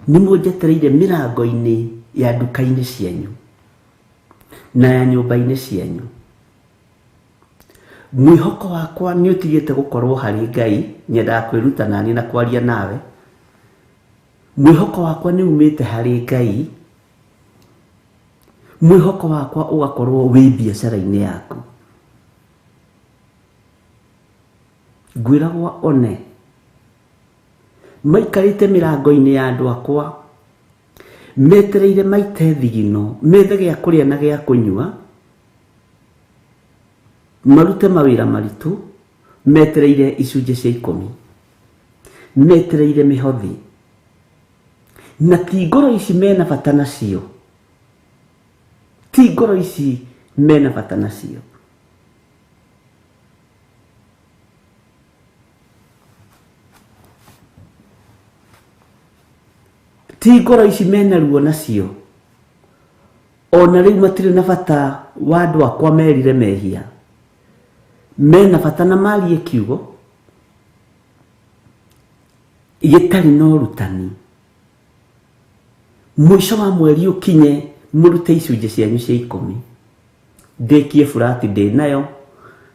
nĩ mũnjetereire mĩrango-inĩ ya nduka-inĩ cianyu na ya nyũmba-inĩ cianyu. Mwĩhoko wakwa nĩ ũtigĩte gũkorwo harĩ Ngai, nyendaga kwĩruta nani na kwaria nawe. Mwĩhoko wakwa nĩ umĩte harĩ Ngai, mwĩhoko wakwa ũgakorwo wĩ biacara-inĩ yaku. Ngwĩragwo one maikarĩte mĩrango-inĩ ya andũ akwa, metereire maite thigino, methe gĩa kũrĩa na gĩa kũnyua, marute mawĩra maritũ, metereire icunjĩ cia 10, metereire mĩhothi, na ti ngoro ici mena bata nacio, ti ngoro ici mena bata nacio. Ti ngoro ici mena ruo nacio, ona rĩu matirĩ na bata wa andũ akwa merire mehia, mena bata na marie kiugo gĩtarĩ na ũrutani. Mũico wa mweri ũkinye mũrute icunjĩ cianyu cia 10, ndĩkie burati ndĩ nayo,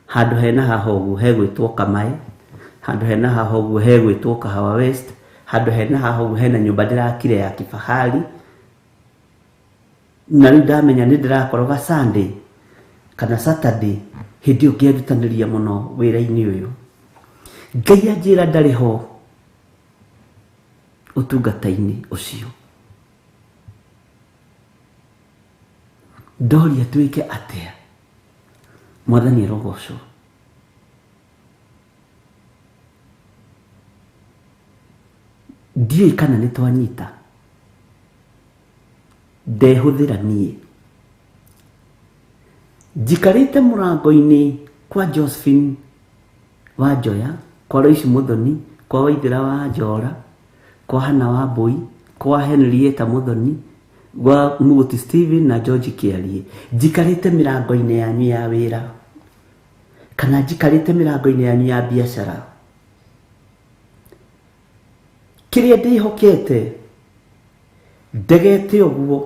handũ hena haha ũguo hegwĩtwo Kamae, handũ hena haha ũguo hegwĩtwo Kahawa West, handũ hena haha ũguo hena nyũmba ndĩrakire ya kifahari, na rĩu ndamenya nĩ ndĩrakoroga Sunday kana Saturday, hĩndĩ ĩyo ngĩerutanĩria mũno wĩra-inĩ ũyũ. Ngai anjĩra ndarĩ ho ũtungata-inĩ ũcio. Ndoria twĩke atĩa? Mwathani arogocwo. Ndiũĩ kana nĩ twanyita. Ndehũthĩra niĩ. Njikarĩte mũrango-inĩ kwa Josephine wa Njoya, kwa Lois Muthoni, kwa Waithera wa Njora, kwa Hannah wa Mbui, kwa Henrietta Muthoni, gwa Muguti Steven na George Kĩarie. Njikarĩte mĩrango-inĩ yanyu ya wĩra, kana njikarĩte mĩrango-inĩ yanyu ya biacara. Kĩrĩa ndĩhokete Ndegete ũguo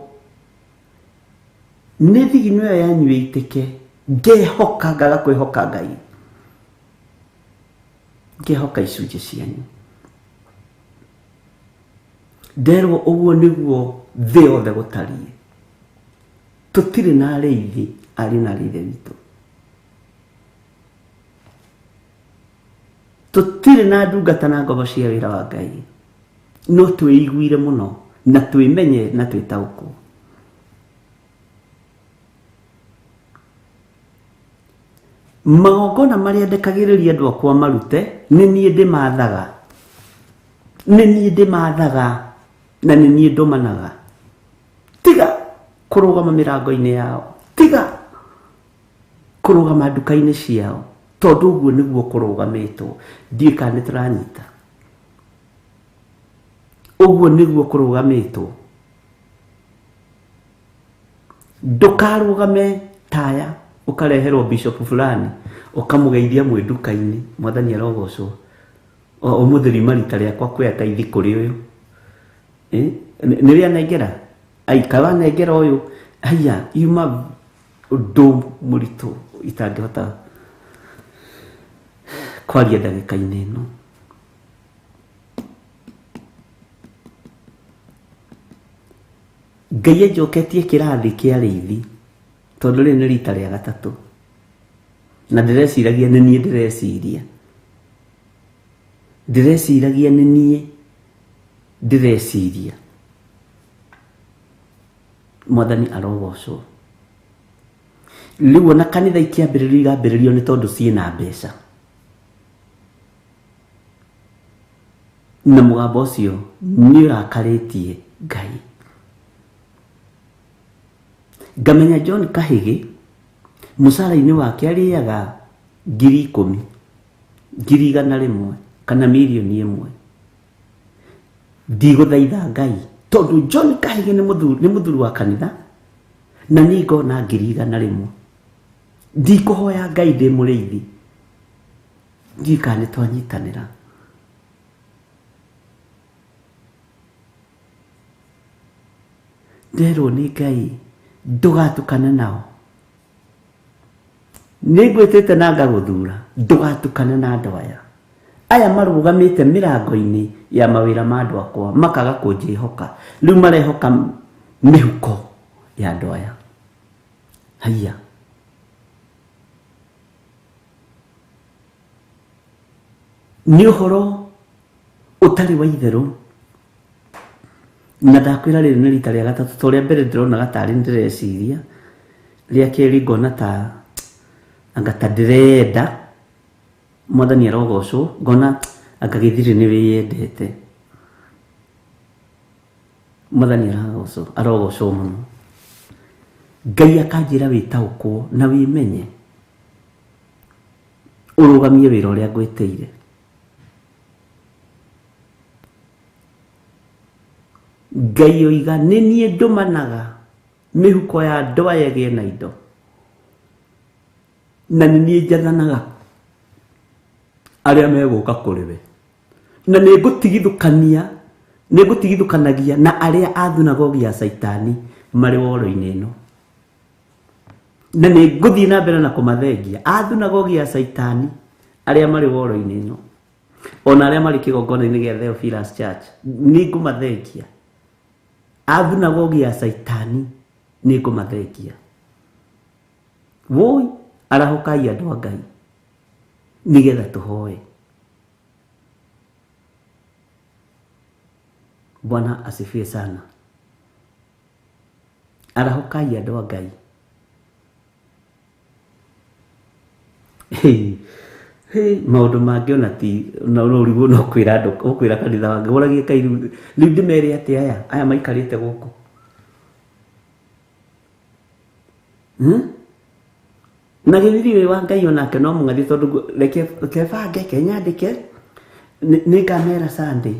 nĩ thigino ĩyo yanyu ĩitĩke, ngehoka ngaga kwĩhoka Ngai, ngehoka icunjĩ cianyu. Nderwo ũguo nĩguo thĩ yothe gũtariĩ. Tũtirĩ na arĩithi arĩ na arĩithi witũ, tũtirĩ na ndungata na ngombo cia wĩra wa Ngai, no twĩiguire mũno na twĩmenye na twĩtaũkwo. Magongona marĩa ndekagĩrĩria andũ akwa marute nĩ niĩ ndĩmathaga, nĩ niĩ ndĩmathaga na nĩ niĩ ndũmanaga. Tiga kũrũgama mĩrango-inĩ yao, tiga kũrũgama nduka-inĩ ciao, tondũ ũguo nĩguo kũrũgamĩtwo. Ndiũĩ kana nĩ tũranyita. Ũguo nĩguo kũrũgamĩtwo. Ndũkarũgame taya ũkareherwo bishop fulani ũkamũgeithia mwĩ nduka-inĩ, mwathani arogocwo. Ũmũthĩ riuma rita rĩakwa kuoya taithi kũrĩ ũyũ. Nĩ rĩanengera? Ai, kaĩ wanengera ũyũ? Haiya, yuma ũndũ mũritũ itangĩhota kwaria ndagĩka-inĩ ĩno. Ngai anjoketie kĩrathi kĩa arĩithi tondũ rĩrĩ nĩ rita rĩa gatatũ, na ndĩreciragia nĩ niĩ ndĩreciria, ndĩreciragia nĩ niĩ ndĩreciria. Mwathani arogocwo. Rĩu ona kanitha ikĩambĩrĩrio irambĩrĩrio nĩ tondũ ciĩna mbeca, na mũgambo ũcio nĩ ũrakarĩtie Ngai. Ngamenya John Kahigi mũcara-inĩ wake arĩaga 10,000, 100,000 kana 1,000,000. Ndigũthaitha Ngai tondũ John Kahigi nĩ mũthuri wa kanitha na niĩ ngona 100,000. Ndikũhoya Ngai ndĩ mũrĩithi, ndiũĩ kana nĩ twanyitanĩra. Nderwo nĩ Ngai ndũgatukane nao. Nĩ ngwĩtĩte na ngagũthura, ndũgatukane na andũ aya. Aya marũgamĩte mĩrango-inĩ ya mawĩra ma andũ akwa makaga kũnjĩhoka. Rĩu marehoka mĩhuko ya andũ aya. Haiya. Nĩ ũhoro ũtarĩ wa itherũ. Na ndakwĩra rĩrĩ nĩ rita rĩa gatatũ, to rĩa mbere ndĩronaga tarĩ ndĩreciria, rĩa kerĩ ngona ta anga ta ndĩreyenda. Mwathani arogocwo, ngona anga gĩthirĩ nĩ wĩyendete. Mwathani arogocwo, arogocwo mũno. Ngai akanjĩra wĩtaũkwo na wĩmenye, ũrũgamie wĩra ũrĩa ngwĩtĩire. Ngai oiga nĩ niĩ ndũmanaga mĩhuko ya andũ aya ĩgĩe na indo, na nĩ niĩ njathanaga arĩa megũka kũrĩ we, na nĩ ngũtigithũkanagia na arĩa a thunagogi ya Caitani marĩ woro-inĩ ĩno, na nĩ ngũthiĩ na mbere na kũmathengia a thunagogi ya Caitani arĩa marĩ woro-inĩ ĩno, ona arĩa marĩ kĩgongona-inĩ gĩa Theophilus Church, nĩ ngũmathengia. A thunagogi ya Caitani nĩ ngũmathengia. Woi, arahũkai andũ a Ngai nĩgetha tũhoe. Bwana asifiwe sana. Arahũkai andũ a Ngai. Hey, hey, maũndũ mangĩ ona ti no ũrigwo no kwĩra andũ, ũkwĩra kanitha wa Ngai, ũragie Ngai rĩu ndĩmere atĩ aya maikarĩte gũkũ. Na gĩthiri wĩ wa Ngai onake no mũng'athie tondũ reke bange, reke nyandĩke, nĩ ngamera Sunday.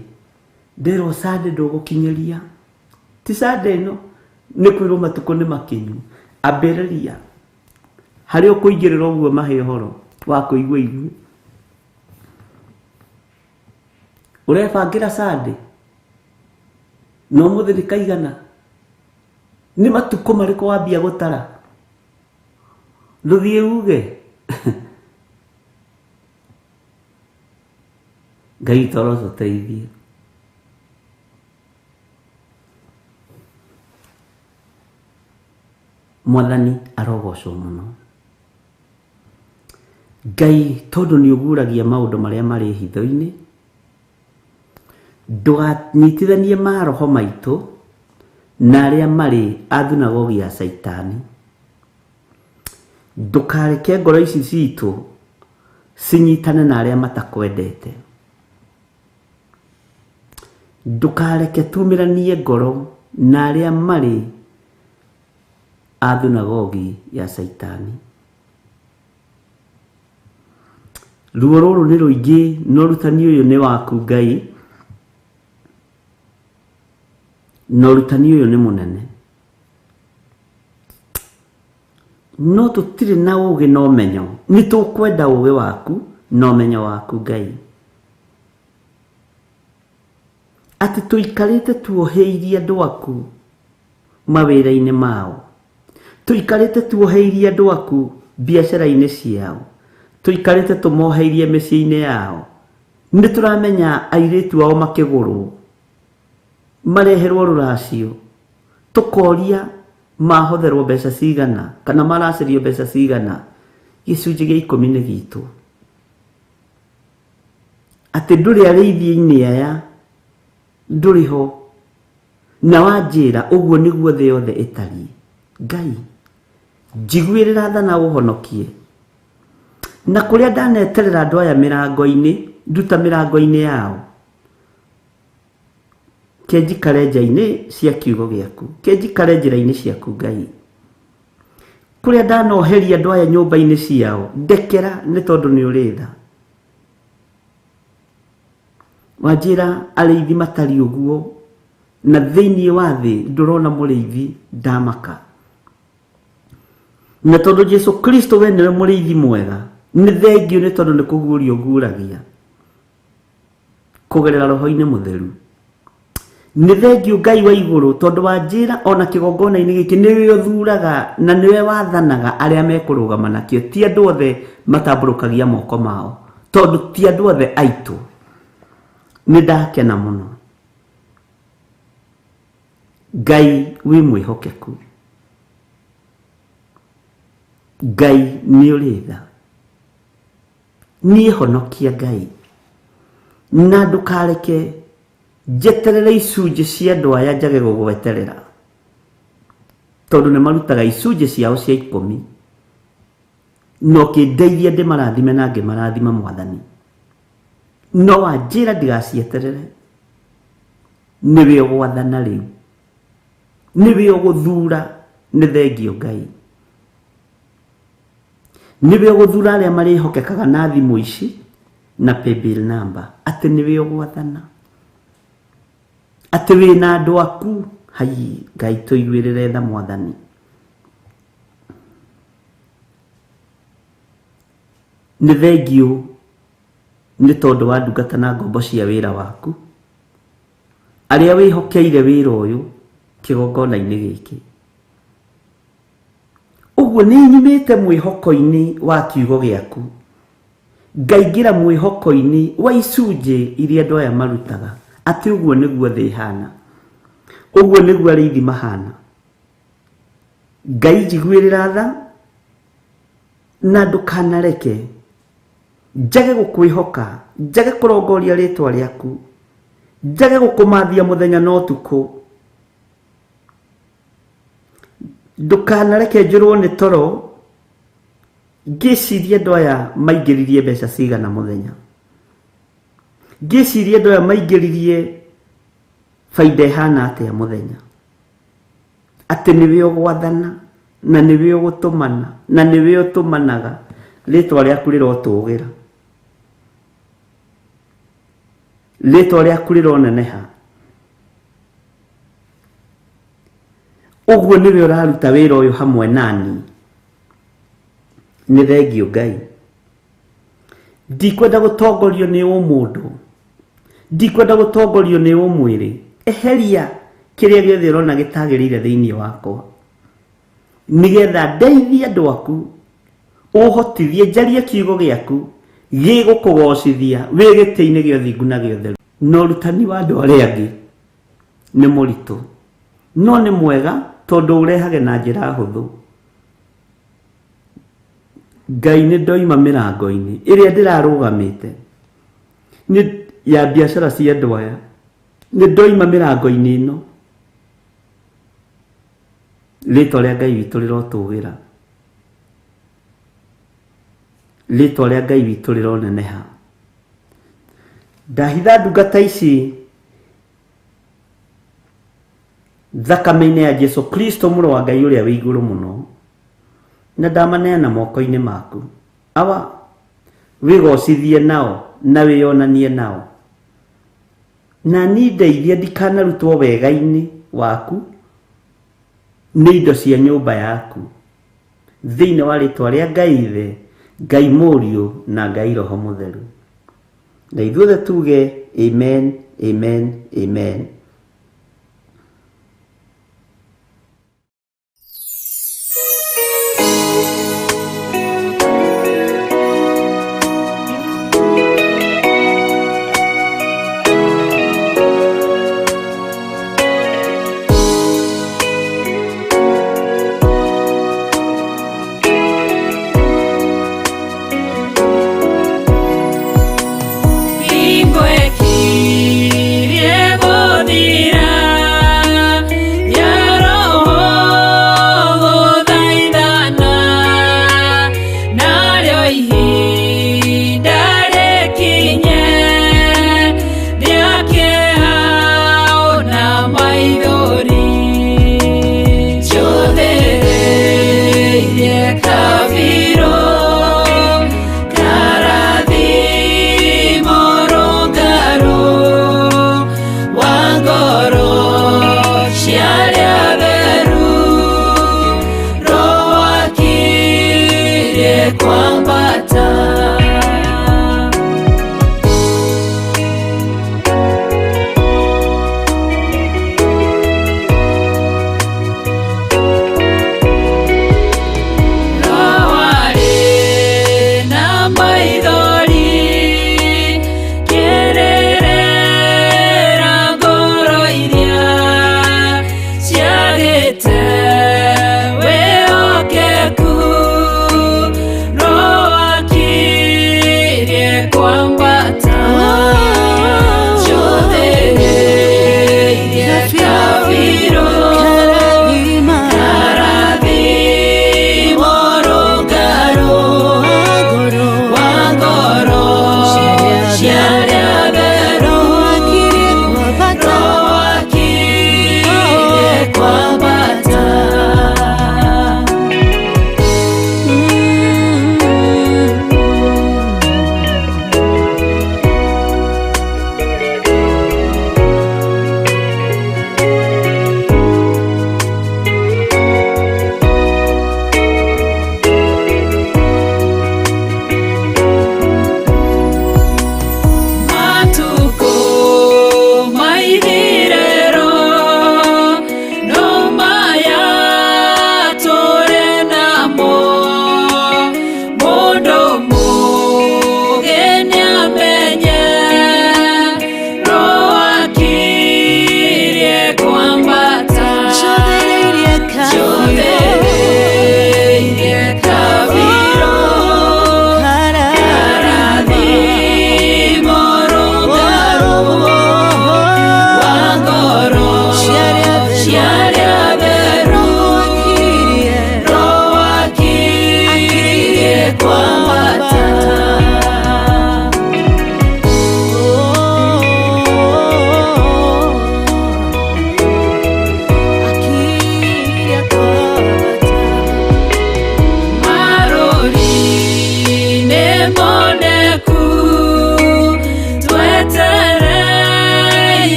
Nderwo Sunday ndũgũkinyĩria. Ti Sunday ĩno, nĩ kwĩrwo matukũ nĩ makinyu. Ambĩrĩria. Harĩa ũkũingĩrĩra ũguo mahe ũhoro wa kũigua igue. Ũrebangĩra Sunday. Na ũmũthĩ nĩ kaigana? Nĩ matukũ marĩkũ wambia gũtara? Ndũthiĩ uge. Ngai witũ arotũteithia. Mwathani arogocwo mũno. Ngai tondũ nĩ ũguũragia maũndũ marĩa marĩ hitho-inĩ, ndũganyitithanie maroho maitũ na arĩa marĩ a thunagogi ya Caitani. Ndũkareke ngoro ici citũ cinyitane na arĩa matakwendete. Ndũkareke tumĩranie ngoro na arĩa marĩ a thunagogi ya Caitani. Ruo rũrũ nĩ rũingĩ na ũrutani ũyũ nĩ waku Ngai, na ũrutani ũyũ nĩ mũnene. No tũtirĩ na ũgĩ na ũmenyo, nĩ tũkwenda ũgĩ waku na ũmenyo waku Ngai. Atĩ tũikarĩte tuoheirie andũ aku mawĩra-inĩ mao, tũikarĩte tuoheirie andũ aku biacara-inĩ ciao, tũikarĩte tũmoheirie mĩciĩ-inĩ yao. Nĩ tũramenya airĩtu ao makĩgũrwo, mareherwo rũracio, tũkoria mahotherwo mbeca cigana kana maracĩrio mbeca cigana, gĩcunjĩ gĩa ikũmi nĩ gitũ. Atĩ ndũrĩ arĩithia-inĩ aya, ndũrĩ ho. Na wanjĩra ũguo nĩguo thĩ yothe ĩtariĩ. Ngai, njiguĩrĩra tha na ũhonokie. Na kũrĩa ndaneterera andũ aya mĩrango-inĩ, nduta mĩrango-inĩ yao. Ke njikare nja-inĩ cia kiugo gĩaku, ke njikare njĩra-inĩ ciaku Ngai. Kũrĩa ndanoheria andũ aya nyũmba-inĩ ciao, ndekera nĩ tondũ nĩ ũrĩ tha. Wanjĩra arĩithi matariĩ ũguo, na thĩinĩ wa thĩ ndũrona mũrĩithi ndamaka. Na tondũ Jesu Kristo we nĩwe mũrĩithi mwega, nĩ thengiũ nĩ tondũ nĩ kũguũria ũguũragia kũgerera roho-inĩ mũtheru. Nĩ thengiũ Ngai wa igũrũ tondũ wanjĩra ona kĩgongona-inĩ gĩkĩ nĩwe ũthuraga na nĩwe wathanaga arĩa mekũrũgama nakĩo, ti andũ othe matambũrũkagia moko mao, tondũ ti andũ othe aitũ. Nĩ ndakena mũno. Ngai wĩ mwĩhokeku. Ngai nĩ ũrĩ tha. Niĩ honokia Ngai, na ndũkareke njeterere icunjĩ cia andũ aya njage gũgweterera, tondũ nĩ marutaga icunjĩ ciao cia ikũmi, na ũkĩndeithia ndĩmarathime na ngĩmarathima Mwathani. No wanjĩra ndigacieterere, nĩwe ũgwathana rĩu, nĩwe ũgũthura, nĩ thengio Ngai. Nĩwe ũgũthura arĩa marĩhokekaga na thimũ ici na paybill number, atĩ nĩwe ũgwathana, atĩ wĩna andũ aku. Hai Ngai, tũiguĩrĩre tha Mwathani. Nĩ thengiũ nĩ tondũ wa ndungata na ngombo cia wĩra waku, arĩa wĩhokeire wĩra ũyũ kĩgongona-inĩ gĩkĩ. Ũguo nĩ nyumĩte mwĩhoko-inĩ wa kiugo gĩaku, ngaingĩra mwĩhoko-inĩ wa icunjĩ iria andũ aya marutaga, atĩ ũguo nĩguo thĩ ĩhana, ũguo nĩguo arĩithi mahana. Ngai njiguĩrĩra tha na ndũkanareke njage gũkwĩhoka, njage kũrongoria rĩtwa rĩaku, njage gũkũmathia mũthenya na ũtukũ. Ndũkanareke njũrwo nĩ toro ngĩciria andũ aya maingĩririe mbeca cigana mũthenya, ngĩciria andũ aya maingĩririe baida ĩhana atĩa mũthenya, atĩ nĩwe ũgwathana na nĩwe ũgũtũmana na nĩwe ũtũmanaga, rĩtwa rĩaku rĩrotũgĩra, rĩtwa rĩaku rĩroneneha. Ũguo nĩwe ũraruta wĩra ũyũ hamwe nani. Nĩ thengio Ngai. Ndikwenda gũtongorio nĩ ũmũndũ, ndikwenda gũtongorio nĩ ũmwĩrĩ. Eheria Kĩrĩa gĩothe ũrona gĩtagĩrĩire thĩinĩ wakwa, nĩgetha ndeithie andũ aku, ũhotithie njarie kiugo gĩaku gĩgũkũgocithia wĩ gĩtĩ-inĩ gĩa ũthingu na gĩa ũtheru. Na ũrutani wa andũ arĩa angĩ nĩ mũritũ, no nĩ mwega tondũ ũrehage na njĩra hũthũ. Ngai, nĩ ndoima mĩrango-inĩ ĩrĩa ndĩrarũgamĩte nĩ ya biacara cia andũ aya, nĩ ndoima mĩrango-inĩ ĩno. Rĩtwa rĩa Ngai witũ rĩrotũgĩra, rĩtwa rĩa Ngai witũ rĩroneneha. Ndahitha ndungata ici thakame-inĩ ya Jesu Kristo, mũrũ wa Ngai ũrĩa wĩ igũrũ mũno, na ndamaneana moko-inĩ maku. Awa, wĩgocithie nao na wĩyonanie nao, na niĩ ndeithia ndikanarutwo wega-inĩ waku nĩ indo cia nyũmba yaku, thĩinĩ wa rĩtwa rĩa Ngai Ithe, Ngai Mũriũ na Ngai Roho Mũtheru. Na ithuothe tuge amen, amen, amen. Hingo ĩkirie gũthira.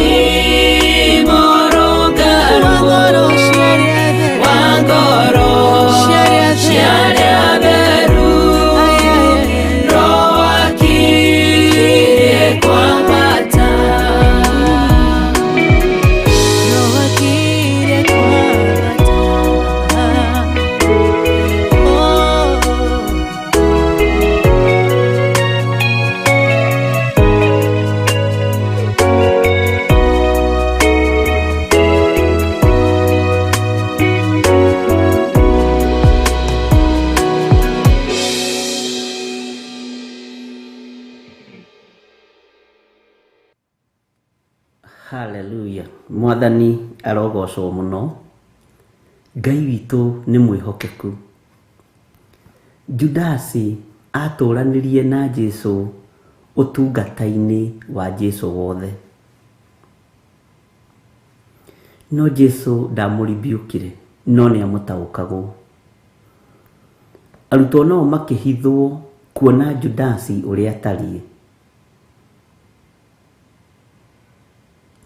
Kĩrathimo rũngarũ wa ngoro cia arĩa atheru, Roho akirie kwambata. Roho akirie kwambata. Oh. Haleluya, mwathani arogocwo mũno. Ngai witũ nĩ mwĩhokeku. Judasi atũranirie na Jesu ũtungata-inĩ wa Jesu wothe, no Jesu ndamũribiũkire, no nĩ amũtaũkagwo. Arutwo nao makĩhithwo kuona Judasi ũrĩa atariĩ,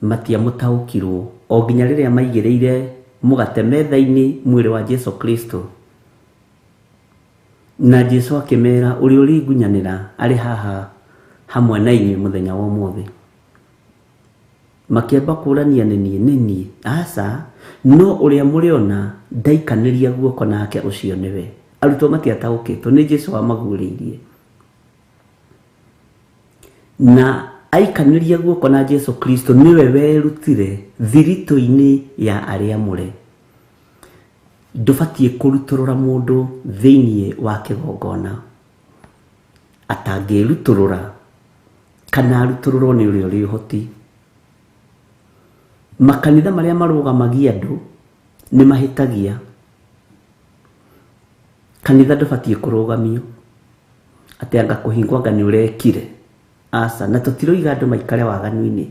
matiamũtaũkirwo o nginya rĩrĩa maigĩrĩire mũgate metha-inĩ mwĩrĩ wa Jesu Kristo, na Jesu akĩmera ũrĩa ũrĩngunyanĩra arĩ haha hamwe na inyuĩ mũthenya wa ũmũthĩ. Makĩamba kũrania nĩ niĩ nĩ niĩ, aca, no ũrĩa mũrĩona ndaikanĩria guoko nake ũcio nĩwe. Arutwo matiataũkĩtwo nĩ Jesu wamaguũrĩirie, na aikanĩria guoko na Jesu Kristo nĩwe werutire thiritũ-inĩ ya arĩa amũre. Ndũbatiĩ kũrutũrũra mũndũ thĩinĩ wa kĩgongona atangĩrutũrũra kana arutũrũrwo nĩ ũrĩa ũrĩ ũhoti. Makanitha marĩa marũgamagia andũ nĩ mahĩtagia. Kanitha ndũbatiĩ kũrũgamio atĩ anga kũhingwo anga nĩ ũrekire, aca. Na tũtiroiga andũ maikare waganu-inĩ.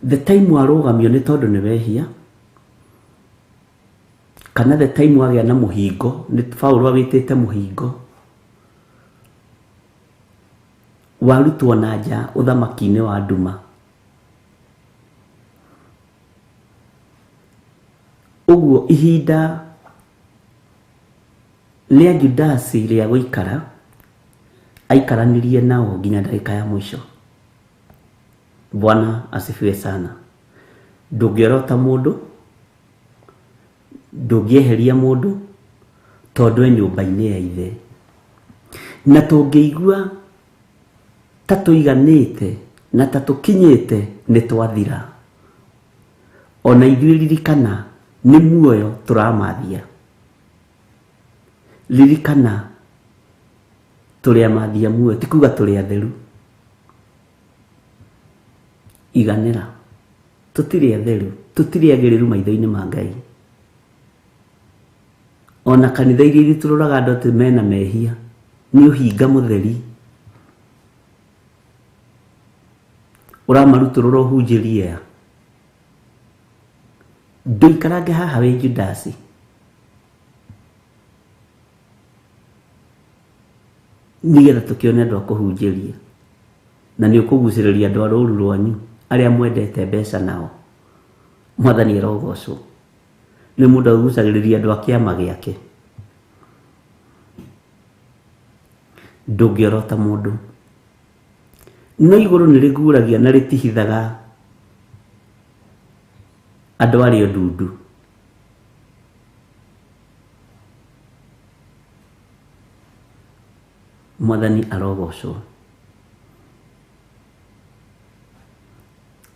The time warũgamio nĩ tondũ nĩ wehia, kana the time wagĩa na mũhingo, nĩ Paũlũ awĩtĩte mũhingo, warutwo na nja ũthamaki-inĩ wa nduma. Ũguo ihinda rĩa Judasi rĩa gũikara aikaranirie nao nginya ndagĩka ya mũico. Bwana asifiwe sana. Ndũngĩorota mũndũ, ndũngĩeheria mũndũ, tondũ e nyũmba-inĩ ya ithe. Na tũngĩigua ta tũiganĩte na ta tũkinyĩte nĩ twathira. Ona ithuĩ ririkana nĩ muoyo tũramathia. Ririkana tũrĩ amathia muoyo, ti kuga tũrĩ atheru. Iganĩra, tũtirĩ atheru, tũtirĩ agĩrĩru maitho-inĩ ma Ngai. Ona kanitha iria irutũrũraga andũ atĩ mena mehia nĩ ũhinga mũtheri. Ũramarutũrũra ũhunjĩrie a? Ndũikarange haha wĩ Judasi. Nĩgetha tũkĩone andũ a kũhunjĩria. Na nĩ ũkũgucĩrĩria andũ a rũru rwanyu arĩa mwendete mbeca nao. Mwathani arogocwo. Nĩ mũndũ agucagĩrĩria andũ a kĩama gĩake. Ndũngĩorota mũndũ. No igũrũ nĩ rĩguũragia na rĩtihithaga andũ arĩa ndundu. Mwathani arogocwo.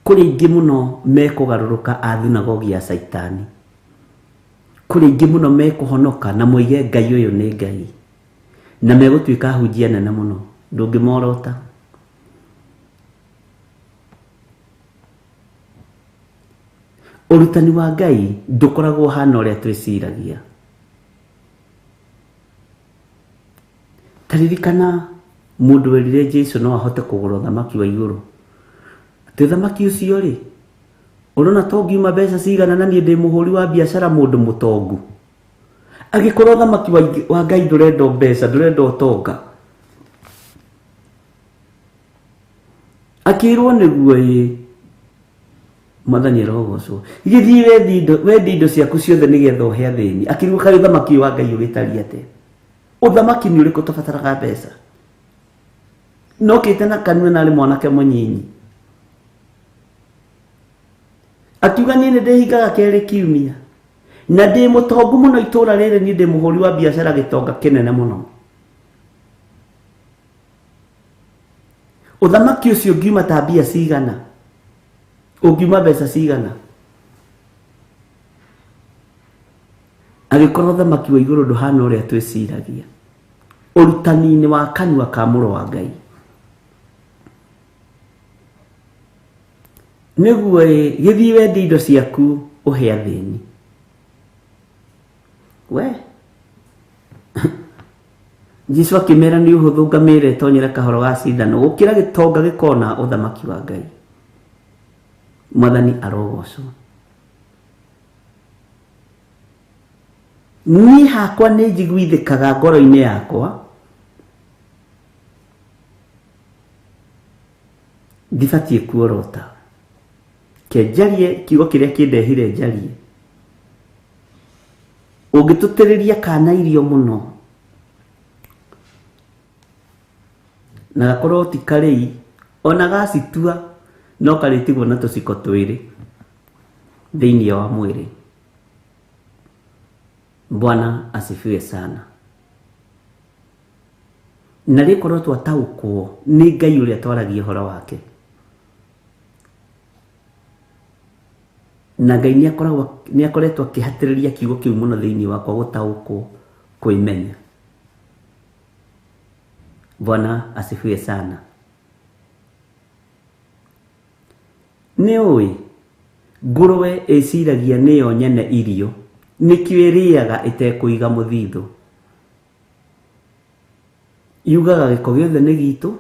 Kũrĩ aingĩ mũno mekũgarũrũka a thunagogi ya Caitani. Kũrĩ aingĩ mũno mekũhonoka na moige Ngai ũyũ nĩ Ngai. Na megũtuĩka ahunjia nene mũno. Ndũngĩmorota. Ũrutani wa Ngai ndũkoragwo ũhana ũrĩa twĩciragia. Ta ririkana mũndũ werire Jesu no ahote kũgũra ũthamaki wa igũrũ. Atĩ ũthamaki ũcio rĩ, ũrona to ngiuma mbeca cigana na niĩ ndĩ mũhũri wa biacara mũndũ mũtongu. Angĩkorwo ũthamaki wa Ngai ndũrenda mbeca, ndũrenda ũtonga, Akĩrwo nĩguo ĩ Mwathani arogocwo. Gĩthiĩ wendie indo ciaku ciothe nĩgetha ũhe athĩni. Akĩrwo kaĩ ũthamaki wa Ngai ũgĩtariĩ atĩa? Ũthamaki nĩ ũrĩkũ tũbataraga mbeca? Nokĩte na kanua na arĩ mwanake mũnyinyi. Akiuga niĩ nĩ ndĩhingaga kerĩ kiumia. Na ndĩ mũtongu mũno itũra rĩrĩ, niĩ ndĩ mũhũri wa biacara gĩtonga kĩnene mũno. Ũthamaki ũcio ũngiuma ta mbia cigana? Ũngiuma mbeca cigana? Agĩkorwo ũthamaki wa igũrũ ndũhana ũrĩa twĩciragia. Ũrutani-inĩ wa kanua ka mũrũ wa Ngai. Nĩguo ĩ, gĩthiĩ wendie indo ciaku ũhe athĩni. We Jesu akĩmera nĩ ũhũthũ ngamĩra ĩtonyere kahoro ga cindano gũkĩra gĩtonga gĩkona ũthamaki wa Ngai. Mwathani arogocwo. Niĩ hakwa nĩ njiguithĩkaga ngoro-inĩ yakwa ndibatiĩ kuorota. Ke njarie kiugo kĩrĩa kĩndehire njarie. Ũngĩtũtĩrĩria kana irio mũno na gakorwo ti karĩi ona gacitua no karĩtigwo na tũciko twĩrĩ thĩinĩ wa mwĩrĩ. Bwana asifiwe sana. Na rĩkorwo twataũkwo nĩ Ngai ũrĩa twaragia ũhoro wake. Na Ngai nĩ akoretwo akĩhatĩrĩria kiugo kĩu mũno thĩinĩ wakwa gũtaũkwo kwĩmenya. Bwana asifiwe sana. Nĩ ũĩ ngũrwe ĩciragia nĩyo nyene irio nĩkĩo ĩrĩaga ĩtekũiga mũthithũ. Yugaga gĩko gĩothe nĩ gitũ,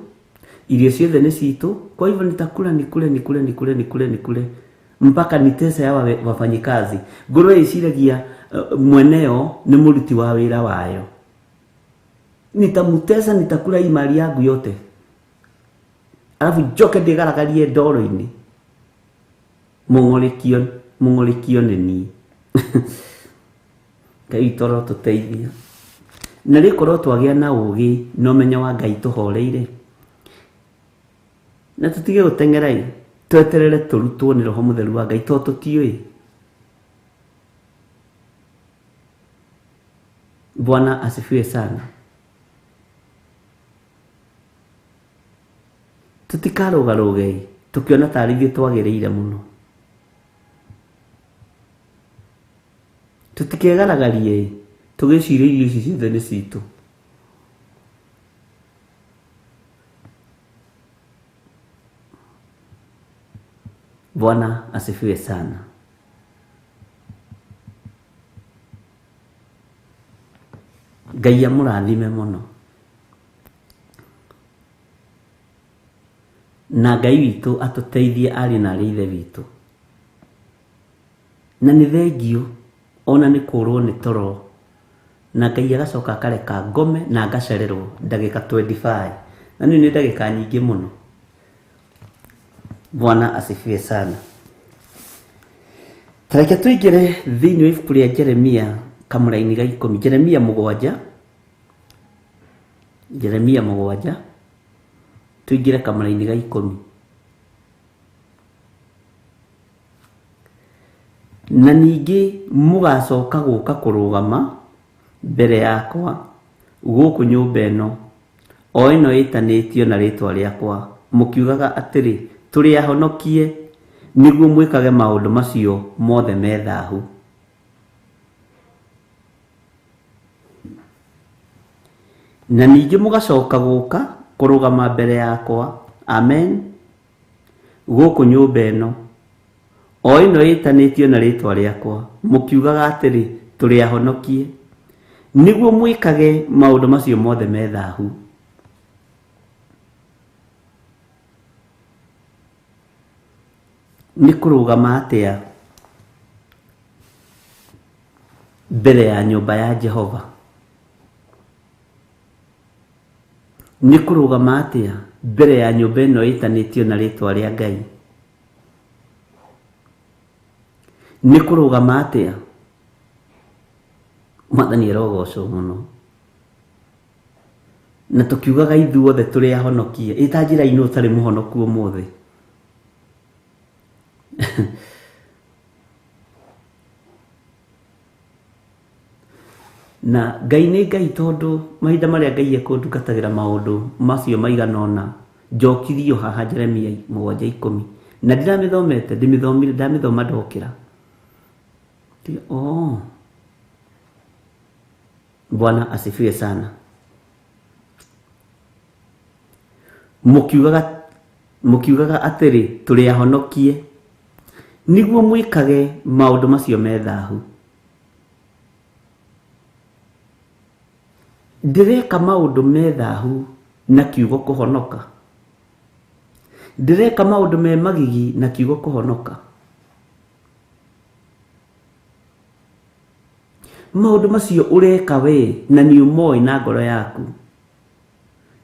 irio ciothe nĩ citũ, kwa hivyo nitakula nikule nikule nikule nikule nikule mpaka nitese hawa wafanyikazi. Ngũrwe ĩciragia mweneo nĩ mũruti wa wĩra wayo. Nitamutesa, nitakula hii mali yangu yote, alafu njoke ndĩgaragarie ndoro-inĩ mũng'ũrĩkio nĩ niĩ. Ngai witũ arotũteithia. Na rĩkorwo twagĩa na ũgĩ na ũmenyo wa Ngai tũhoreire na tũtige gũteng'era ĩ, tweterere tũrutwo nĩ Roho Mũtheru wa Ngai tondũ tũtiũĩ. Bwana asifiwe sana. Tũtikarũgarũge tũkĩona tarĩ ithuĩ twagĩrĩire mũno. Tũtikegaragarie tũgĩciria irio ici ciothe nĩ citũ. Bwana asifiwe sana. Ngai amũrathime mũno. Na Ngai witũ atũteithie arĩ na arĩ ithe witũ. Na nĩ thengio ona nĩ kũrwo nĩ toro na Ngai agacoka akareka ngome na ngacererwo ndagĩka 25. Na nĩ ndagĩka nyingĩ mũno. Bwana asifiwe sana. Tareke tũingĩre thĩinĩ wa ibuku rĩa Jeremia kamũraini ga 10. Jeremia 7. Jeremia 7. Tũingĩre kamũraini ga 10. Na ningĩ mũgacoka gũka kũrũgama mbere yakwa gũkũ nyũmba ĩno o ĩno ĩtanĩtio na rĩtwa rĩakwa mũkiugaga atĩrĩ tũrĩ ahonokie nĩguo mwĩkage maũndũ macio mothe me thahu. Na ningĩ mũgacoka gũka kũrũgama mbere yakwa, amen, gũkũ nyũmba ĩno o ĩno ĩtanĩtio na rĩtwa rĩakwa mũkiugaga atĩrĩ tũrĩ ahonokie nĩguo mwĩkage maũndũ macio mothe me thahu. Nĩ kũrũgama atĩa mbere ya nyũmba ya Jehova? Nĩ kũrũgama atĩa mbere ya nyũmba ĩno ĩtanĩtio na rĩtwa rĩa Ngai? Nĩ kũrũgama atĩa? Mwathani arogocwo mũno. Na tũkiugaga ithuothe tũrĩ ahonokie, ĩ ta njĩra-inĩ ũtarĩ mũhonoku ũmũthĩ. Na Ngai nĩ Ngai tondũ mahinda marĩa Ngai ekũndungatagĩra maũndũ macio maigana ũna, njokirio haha Jeremia 7:10. Na ndiramĩthomete, ndĩmĩthomire, ndamĩthoma ndokĩra. Oh. Bwana asifiwe sana. Mũkiugaga mũkiugaga atĩrĩ, tũrĩ ahonokie, nĩguo mwĩkage maũndũ macio me thahu. Ndĩreka maũndũ me thahu na kiugo kũhonoka. Ndĩreka maũndũ me magigi na kiugo kũhonoka. Maũndũ macio ũreka we na nĩ ũmoĩ na ngoro yaku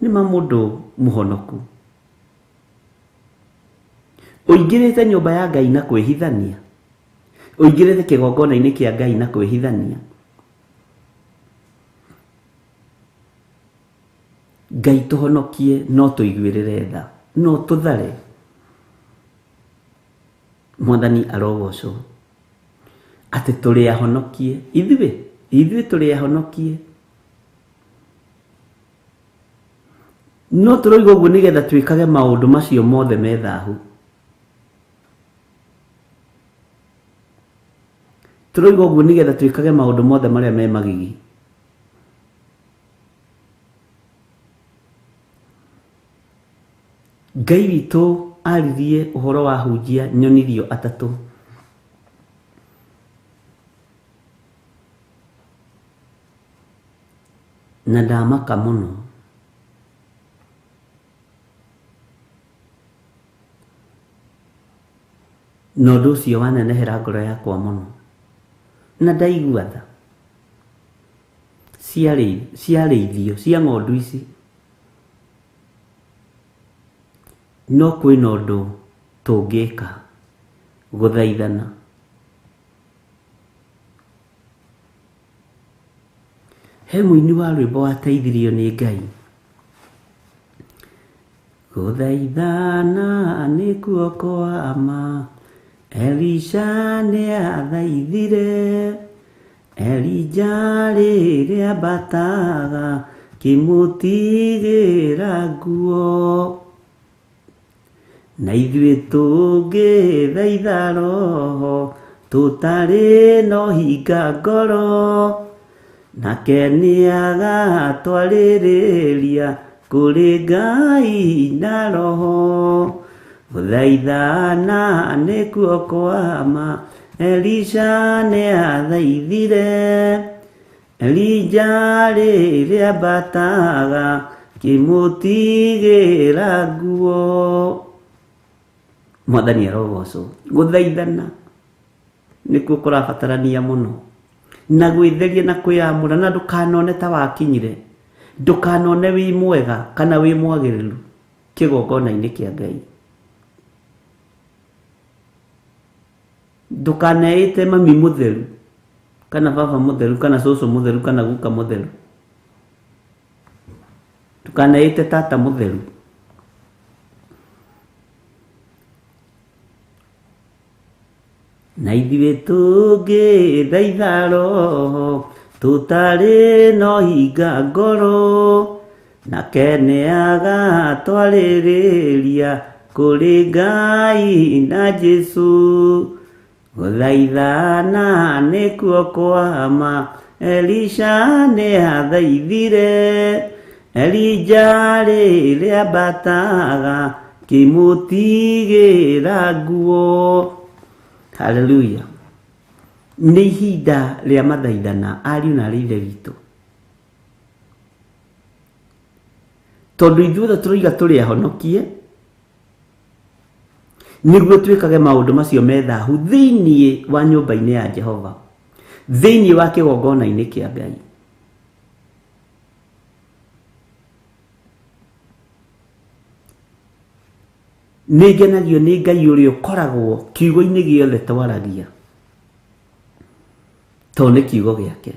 nĩ ma mũndũ mũhonoku. Ũingĩrĩte nyũmba ya Ngai na kwĩhithania, ũingĩrĩte kĩgongona-inĩ kĩa Ngai na kwĩhithania. Ngai tũhonokie no tũiguĩrĩre tha, no tũthare. Mwathani arogocwo atĩ tũrĩ ahonokie ithuĩ, ithuĩ tũrĩ ahonokie. No tũroiga ũguo nĩgetha twĩkage maũndũ macio mothe me thahu. Tũroiga ũguo nĩgetha twĩkage maũndũ mothe marĩa me magigi. Ngai witũ aririe ũhoro wa hunjia nyonirio atatũ. Na ndamaka mũno. Na ũndũ ũcio wanenehera ngoro yakwa mũno. Na ndaigua tha ciarĩithio cia ng'ondu ici. No kwĩna ũndũ tũngĩka gũthaithana. He mũini wa rwĩmbo wateithirio nĩ Ngai. Gũthaithana nĩkuo kwa ma, Elisha nĩathaithire, Elija rĩrĩa ambataga, kĩmũtigĩra nguo. Na ithuĩ tũngĩthaitha roho, tũtarĩ na ũhinga ngoro, nake nĩagatwarĩrĩria kũrĩ Ngai na roho. Gũthaithana nĩkuo kwa ma, Elisha nĩathaithire, Elija rĩrĩa ambataga, kĩmũtigĩra nguo. Mwathani arogocwo. Gũthaithana nĩkuo kũrabatarania mũno, na gwĩtheria na kwĩyamũra, na ndũkanone ta wakinyire, ndũkanone wĩ mwega kana wĩ mwagĩrĩru kĩgongona-inĩ kĩa Ngai. Ndũkaneĩte mami mũtheru kana baba mũtheru kana cũcũ mũtheru kana guka mũtheru. Ndũkaneĩte tata mũtheru. Na ithuĩ tũngĩthaitha roho tũtarĩ na ũhinga ngoro, nake nĩagatwarĩrĩria kũrĩ Ngai na Jesũ. Gũthaithana nĩkuo kwa ma, Elisha nĩathaithire, Elija rĩrĩa ambataga, kĩmũtigĩra nguo. Haleluya. Nĩ ihinda rĩa mathaithana ariũ na arĩ ithe witũ, tondũ ithuothe tũroiga tũrĩ ahonokie nĩguo twĩkage maũndũ macio me thahu thĩinĩ wa nyũmba-inĩ ya Jehova, thĩinĩ wa kĩgongona-inĩ kĩa Ngai. Nĩ ngenagio nĩ Ngai ũrĩa ũkoragwo kiugo-inĩ gĩothe twaragia, tondũ nĩ kiugo gĩake.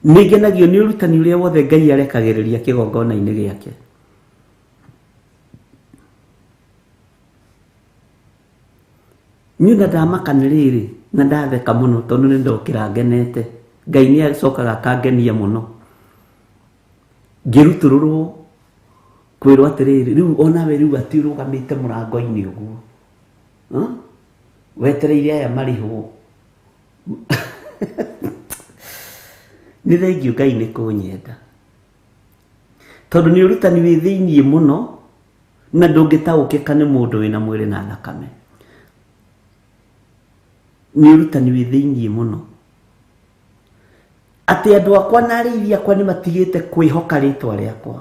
Nĩ ngenagio nĩ ũrutani ũrĩa wothe Ngai arekagĩrĩria kĩgongona-inĩ gĩake. Niĩ na ndamaka nĩ rĩrĩ, na ndatheka mũno tondũ nĩ ndokĩra ngenete. Ngai nĩ acokaga akangenia mũno. Ngĩrutũrũrwo kwĩrwo atĩrĩrĩ, rĩu onawe rĩu atĩ ũrũgamĩte mũrango-inĩ ũguo. Wetereire aya marĩhwo. Nĩ thengiũ Ngai nĩ kũnyenda. Tondũ nĩ ũrutani wĩ thĩiniĩ mũno na ndũngĩtaũkĩka nĩ mũndũ wĩna mwĩrĩ na thakame. Nĩ ũrutani wĩ thĩiniĩ mũno. Atĩ andũ akwa na arĩithi akwa nĩ matigĩte kwĩhoka rĩtwa rĩakwa.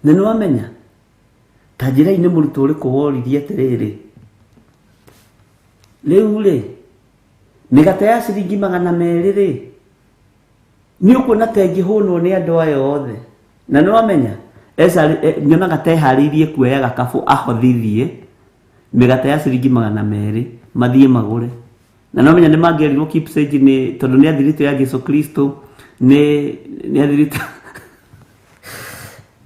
Na nĩ wamenya, ta njĩrai nĩ mũrutwo ũrĩkũ woririe atĩrĩrĩ, rĩu rĩ, mĩgate ya ciringi 200 rĩ, nĩ ũkuona ta ĩngĩhũnwo nĩ andũ aya othe? Na nĩ wamenya, nyonaga ta eharĩirie kuoya gakabũ ahothithie mĩgate ya ciringi 200 mathiĩ magũre. Na nĩ wamenya nĩ mangĩerirwo keep change nĩ tondũ nĩ athiritũ ya Jesu Kristo, nĩ athiritũ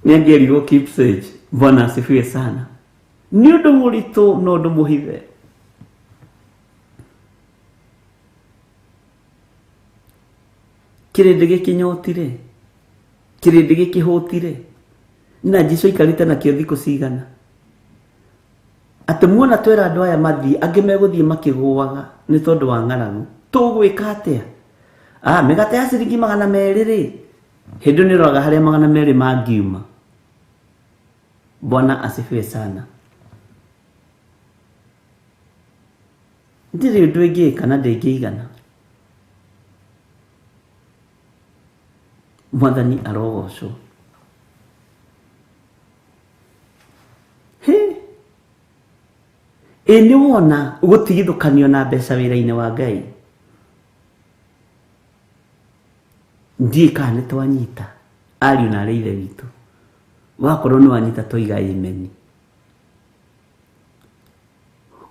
nĩ angĩerirwo keep change. Bwana asifiwe sana. Nĩ ũndũ mũritũ na ũndũ mũhithe. Kĩrĩndĩ gĩkĩnyotire, kĩrĩndĩ gĩkĩhũtire, na Jesu aikarĩte nakĩo thikũ cigana. Atĩ muona twera andũ aya mathiĩ, angĩ megũthiĩ makĩgũaga nĩ tondũ wa ng'aragu. Tũgwĩka atĩa? Mĩgate ya ciringi 200 rĩ, hĩndĩ ĩyo nĩ ũroraga harĩa 200 mangiuma. Bwana asifiwe sana. Ndirĩ ũndũ ingĩka na ndĩngĩigana. Mwathani arogocwo. Hĩ! Ĩ nĩ wona gũtigithũkanio na mbeca wĩra-inĩ wa Ngai. Ndiũĩ kana nĩ twanyita ariũ na arĩ ithe witũ. Wakorwo nĩ wanyita twoiga amen.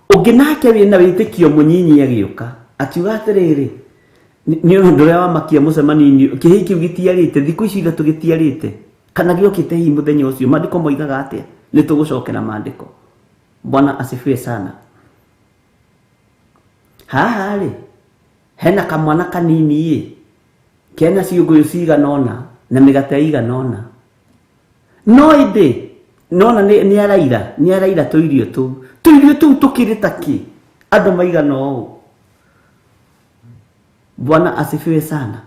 Ũngĩ nake wĩna wĩtĩkio mũnyinyi agĩũka akiuga atĩrĩrĩ, nĩ ũndũ ũrĩa wamakia mũcemanio-inĩ, kĩhĩĩ kĩu gĩtiarĩte, thikũ ici ithatũ gĩtiarĩte, kana gĩokĩte hihi mũthenya ũcio. Maandĩko moigaga atĩa? Nĩ tũgũcokera maandĩko. Bwana asifiwe sana. Haha rĩ, hena kamwana kanini ĩ, kena ciũngũyũ cigana ũna na mĩgate ĩigana ũna. No ĩndĩ, nona nĩ araira, nĩ araira tũirio tũu. Tũirio tũu tũkĩrĩ ta kĩ? Andũ maigana ũũ. Bwana asifiwe sana.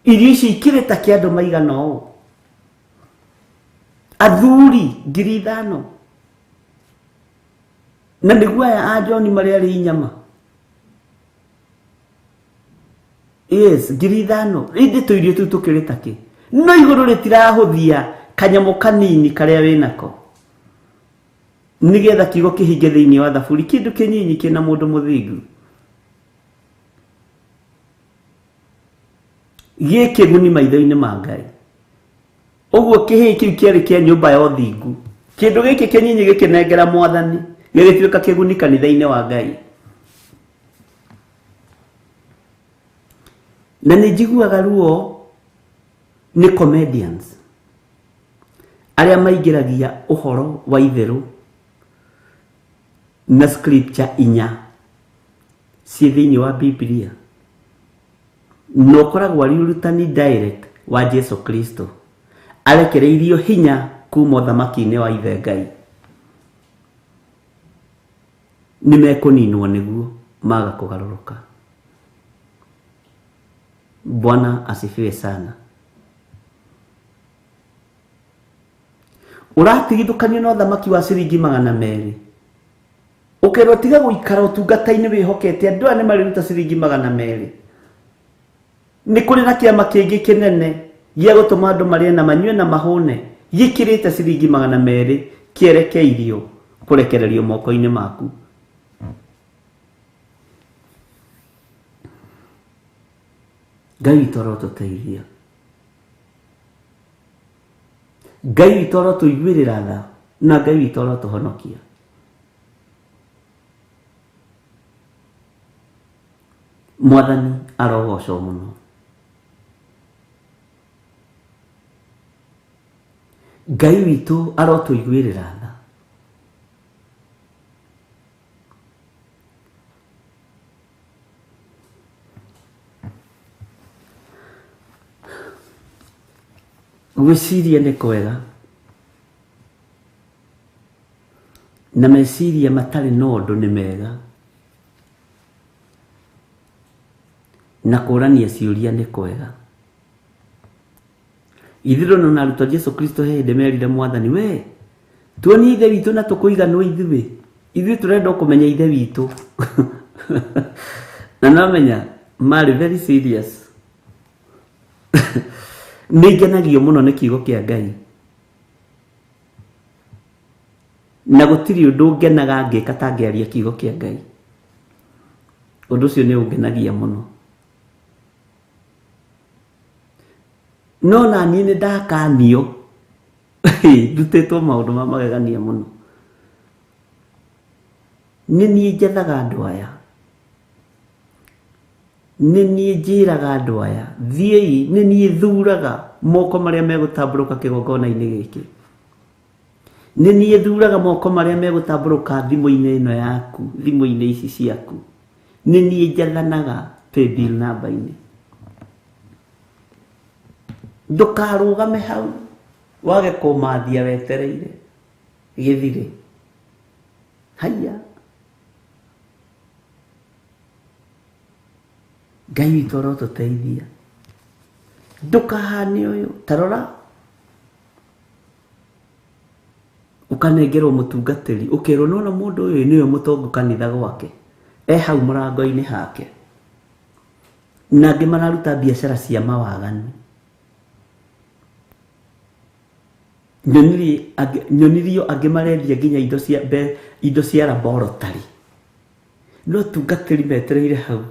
Irio ici ikĩrĩ ta kĩ andũ maigana ũũ? Athuri 5,000. Na nĩguo aya a John marĩa arĩ inyama. Yes, 5,000. Ĩndĩ tũirio tũu tũkĩrĩ ta kĩ? No igũrũ rĩtirahũthia kanyamũ kanini karĩa wĩnako. Nĩgetha kiugo kĩhinge thĩinĩ wa thaburi, kĩndũ kĩnyinyi kĩna mũndũ mũthingu. Gĩ kĩguni maitho-inĩ ma Ngai. Ũguo kĩhĩĩ kĩu kĩarĩ kĩa nyũmba ya ũthingu. Kĩndũ gĩkĩ kĩnyinyi gĩkĩnengera mwathani, gĩgĩtuĩka kĩguni kanitha-inĩ wa Ngai. Na nĩ njiguaga ruo nĩ comedians arĩa maingĩragia ũhoro wa itherũ na scripture inya ciĩ thĩinĩ wa Biblia, na ũkoragwo arĩ ũrutani direct wa Jesu Kristo arekereirio hinya kuma ũthamaki-inĩ wa Ithe Ngai. Nĩ mekũninwo nĩguo maga kũgarũrũka. Bwana asifiwe sana. Ũratigithũkanio na ũthamaki wa ciringi 200. Ũkerwo tiga gũikara ũtungata-inĩ wĩhokete andũ aya nĩ marĩruta ciringi 200. Nĩ kũrĩ na kĩama kĩngĩ kĩnene gĩa gũtũma andũ marĩe na manyue na mahũne gĩkĩrĩte ciringi 200 kĩerekeirio kũrekererio moko-inĩ maku. Ngai witũ arotũteithia. Ngai witũ arotũiguĩrĩra tha na Ngai witũ arotũhonokia. Mwathani arogocwo mũno. Ngai witũ arotũiguĩrĩra tha. Gwĩciria nĩ kwega na meciria matarĩ na ũndũ nĩ mega na kũrania ciũria nĩ kwega. Ithirũ na arutwo a Jesu Kristo he hĩndĩ merire Mwathani, we tuonie ithe witũ na tũkũiganwo ithuĩ, ithuĩ tũrenda kũmenya ithe witũ. Na namenya marĩ very serious. Nĩ ngenagio mũno nĩ kiugo kĩa Ngai na gũtirĩ ũndũ ngenaga ngĩka ta ngĩaria kiugo kĩa Ngai. Ũndũ ũcio nĩ ũngenagia mũno. No na niĩ nĩ ndakanio ndutĩtwo maũndũ ma magegania mũno. Nĩ niĩ njethaga andũ aya, nĩ niĩ njĩraga andũ aya thiĩi, nĩ niĩ thuraga moko marĩa megũtambũrũka kĩgongona-inĩ gĩkĩ, nĩ niĩ thuraga moko marĩa megũtambũrũka thimũ-inĩ ĩno yaku, thimũ-inĩ ici ciaku, nĩ niĩ njathanaga paybill namba-inĩ. Ndũkarũgame hau wage kũmathia wetereire gĩthire. Haiya, Ngai witũ arotũteithia. Ndũkahane ũyũ, ta rora ũkanengerwo mũtungatĩri ũkerwo nona mũndũ ũyũ nĩwe mũtongu kanitha gwake, e hau mũrango-inĩ hake, na angĩ mararuta biacara cia mawaganu. Nyonirio angĩ marendia nginya indo cia laboratory, no tungatĩri metereire hau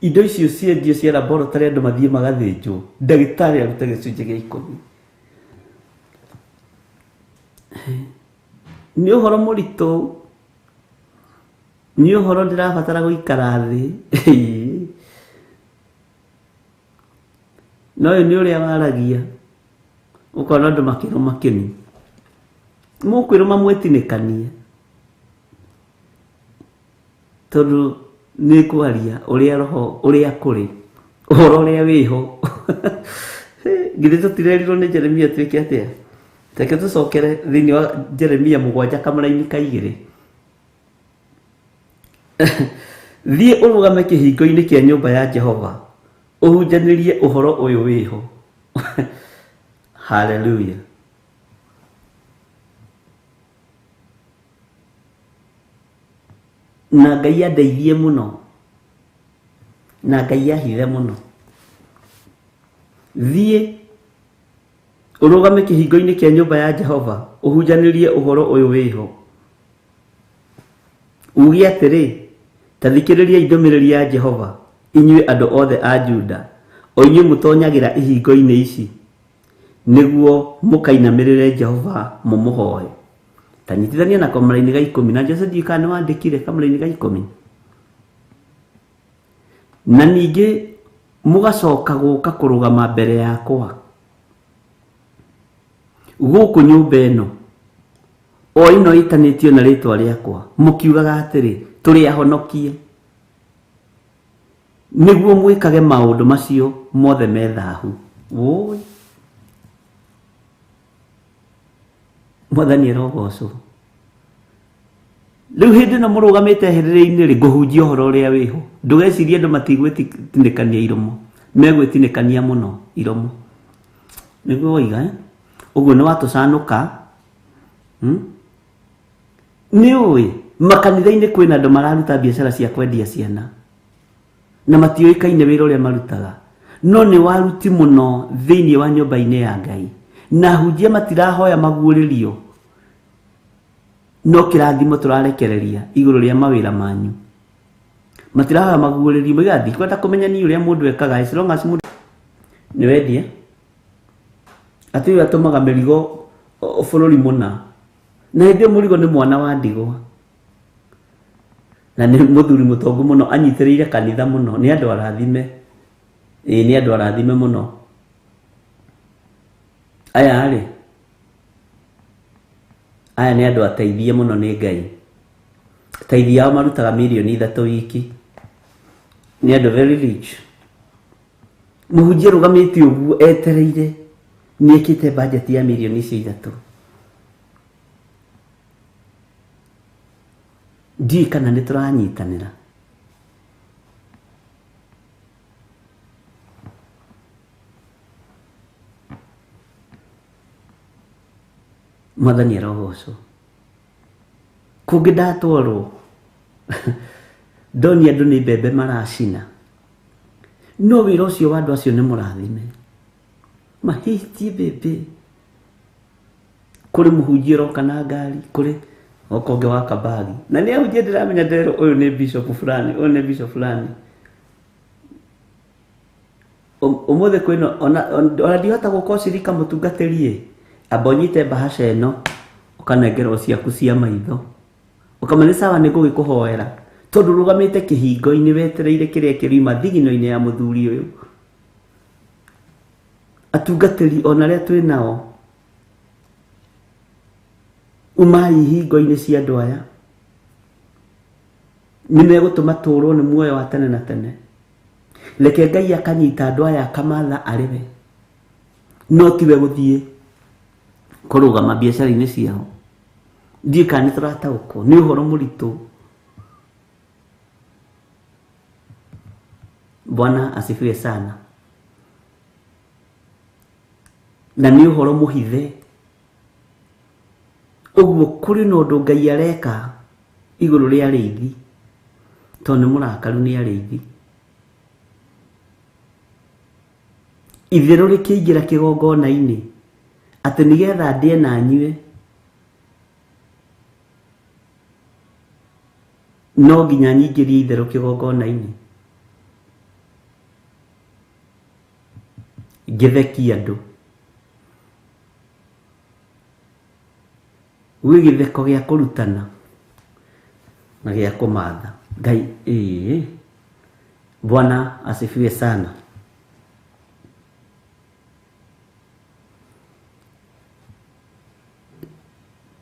indo icio ciendio cia laboratory andũ mathiĩ magathĩnjwo, ndagĩtarĩ arute gĩcunjĩ gĩa 10. Nĩ ũhoro mũritũ, nĩ ũhoro ndĩrabatara gũikara thĩ. No ũyũ nĩ ũrĩa waragia ũkona andũ makĩrũma kĩni, mũkwĩrũma mwĩtinĩkanie tondũ nĩ kwaria ũrĩa roho ũrĩa kũrĩ, ũhoro ũrĩa wĩho. Githĩ tũtirerirwo nĩ Jeremia twĩke atĩa? Reke tũcokere thĩinĩ wa Jeremia 7 kamũraini ka 2. Thiĩ ũrũgame kĩhingo-inĩ kĩa nyũmba ya Jehova ũhunjanĩrie ũhoro ũyũ wĩho. Hallelujah. Na Ngai andeithie mũno, na Ngai ahithe mũno. Thiĩ ũrũgame kĩhingo-inĩ kĩa nyũmba ya Jehova ũhunjanĩrie ũhoro ũyũ wĩho. Uge atĩrĩ, ta thikĩrĩriai ndũmĩrĩri ya Jehova, inyuĩ andũ othe a Juda, o inyuĩ mũtonyagĩra ihingo-inĩ ici, nĩguo mũkainamĩrĩre Jehova mũmũhoe. Ta nyitithania na kamũraini ga 10, na Jose ndiũĩ kana nĩ wandĩkire kamũraini ga 10. Na ningĩ mũgacoka gũka kũrũgama mbere yakwa gũkũ nyũmba ĩno o ĩno ĩtanĩtio na rĩtwa rĩakwa, mũkiugaga atĩrĩ, tũrĩ ahonokie, nĩguo mwĩkage maũndũ macio mothe me thahu. Wũi, Mwathani arogocwo. Rĩu hĩndĩ ĩno mũrũgamĩte hĩrĩrĩ-inĩ rĩ, ngũhunjia ũhoro ũrĩa wĩho. Ndũgecirie andũ matigwĩtinĩkania iromo, megwĩtinĩkania mũno iromo. Nĩguo woiga, eh? Ũguo nĩ watũcanũka. Nĩ ũĩ makanitha-inĩ kwĩna andũ mararuta biacara cia kwendia ciana na matiũĩkaine wĩra ũrĩa marutaga, no nĩ waruti mũno thĩinĩ wa nyũmba-inĩ ya Ngai, na ahunjia matirahoya maguũrĩrio, no kĩrathimo tũrarekereria igũrũ rĩa mawĩra manyu. Matirahoya maguũrĩrio, moigaga ndikwenda kũmenya niĩ ũrĩa mũndũ ekaga, as long as mũndũ nĩ wendia. Atĩ ũyũ atũmaga mĩrigo bũrũri mũna. Na hĩndĩ ĩyo mũrigo nĩ mwana wa ndigwa. Na nĩ mũthuri mũtongu mũno, anyitĩrĩire kanitha mũno, nĩ andũ arathime. Ĩĩ nĩ andũ arathime mũno. Aya rĩ, aya nĩ andũ ateithie mũno nĩ Ngai. Taithi yao marutaga mirioni 3 wiki. Nĩ andũ very rich. Mũhunjia arũgamĩte ũguo etereire nĩ ekĩte budget ya mirioni icio 3. Ndiũĩ kana nĩ tũranyitanĩra. Mwathani arogocwo. Kũngĩ ndatwarwo ndoni andũ nĩ mbembe maracina. No wĩra ũcio wa andũ acio nĩ mũrathime. Mahĩtie mbembe. Kũrĩ mũhunjia ũroka na ngari, kũrĩ oka ũngĩ wa kabagi. Na nĩ ahunjia ndĩramenya nderwo ũyũ nĩ bishop fulani, ũyũ nĩ bishop fulani. Ũmũthĩ kwĩna ona ndihota gũka ũcirika mũtungatĩri ĩ. Amba ũnyite bahasha ĩno, ũkanengerwo ciaku cia maitho. Ũkamenya nĩ sawa nĩ ngũgĩkũhoera. Tondũ ũrũgamĩte kĩhingo-inĩ wetereire kĩrĩa kĩriuma thigino-inĩ ya mũthuri ũyũ. Atungatĩri ona arĩa twĩ nao, umai ihingo-inĩ cia andũ aya. Nĩ megũtũma tũrwo nĩ muoyo wa tene na tene. Reke Ngai akanyita andũ aya akamatha arĩ we. No tiwe gũthiĩ kũrũgama biacara-inĩ ciao. Ndiũĩ kana nĩ tũrataũkwo. Nĩ ũhoro mũritũ. Bwana asifiwe sana. Na nĩ ũhoro mũhithe. Ũguo kũrĩ na ũndũ Ngai areka igũrũ rĩa arĩithi. Tondũ nĩ mũrakaru nĩ arĩithi. Itherũ rĩkĩingĩra kĩgongona-inĩ atĩ nĩgetha ndĩe na nyue no nginya nyingĩrie itherũ kĩgongona-inĩ. Ngĩthekia andũ. Gwĩ gĩtheko gĩa kũrutana na gĩa kũmatha. Ngai, ĩĩ. Bwana asifiwe sana.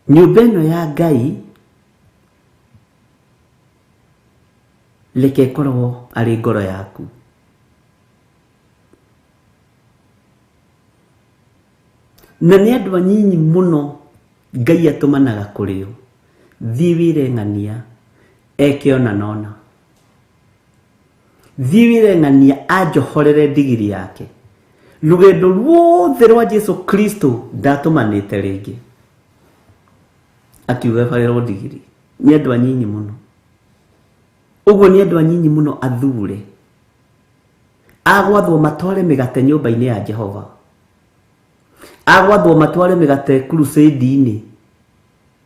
Nyũmba ĩno ya Ngai reke ĩkorwo arĩ ngoro yaku. Na nĩ andũ anyinyi mũno Ngai atũmanaga kũrĩ o. Thiĩ wĩre ng'ania eke ona na ona. Thiĩ wĩre ng'ania anjohorere ndigiri yake. Rũgendo ruothe rwa Jesu Kristo ndatũmanĩte rĩngĩ. Akiuga barĩrwo ndigiri. Nĩ andũ anyinyi mũno. Ũguo nĩ andũ anyinyi mũno athure. Agwathwo matware mĩgate nyũmba-inĩ ya Jehova. Agwathwo matware mĩgate crusade-inĩ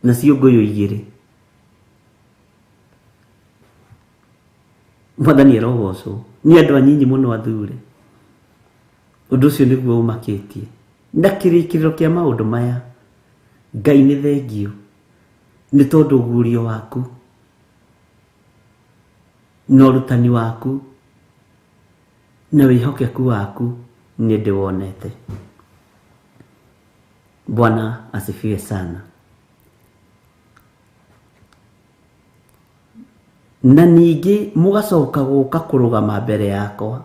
na ciũngũyũ 2. Mwathani arogocwo. Nĩ andũ anyinyi mũno athure. Ũndũ ũcio nĩguo ũmakĩtie. Na kĩrĩkĩrĩro kĩa maũndũ maya, Ngai nĩ thengio nĩ tondũ ũguũrio waku na ũrutani waku na wĩhokeku waku nĩ ndĩwonete. Bwana asifiwe sana. Na ningĩ mũgacoka gũka kũrũgama mbere yakwa.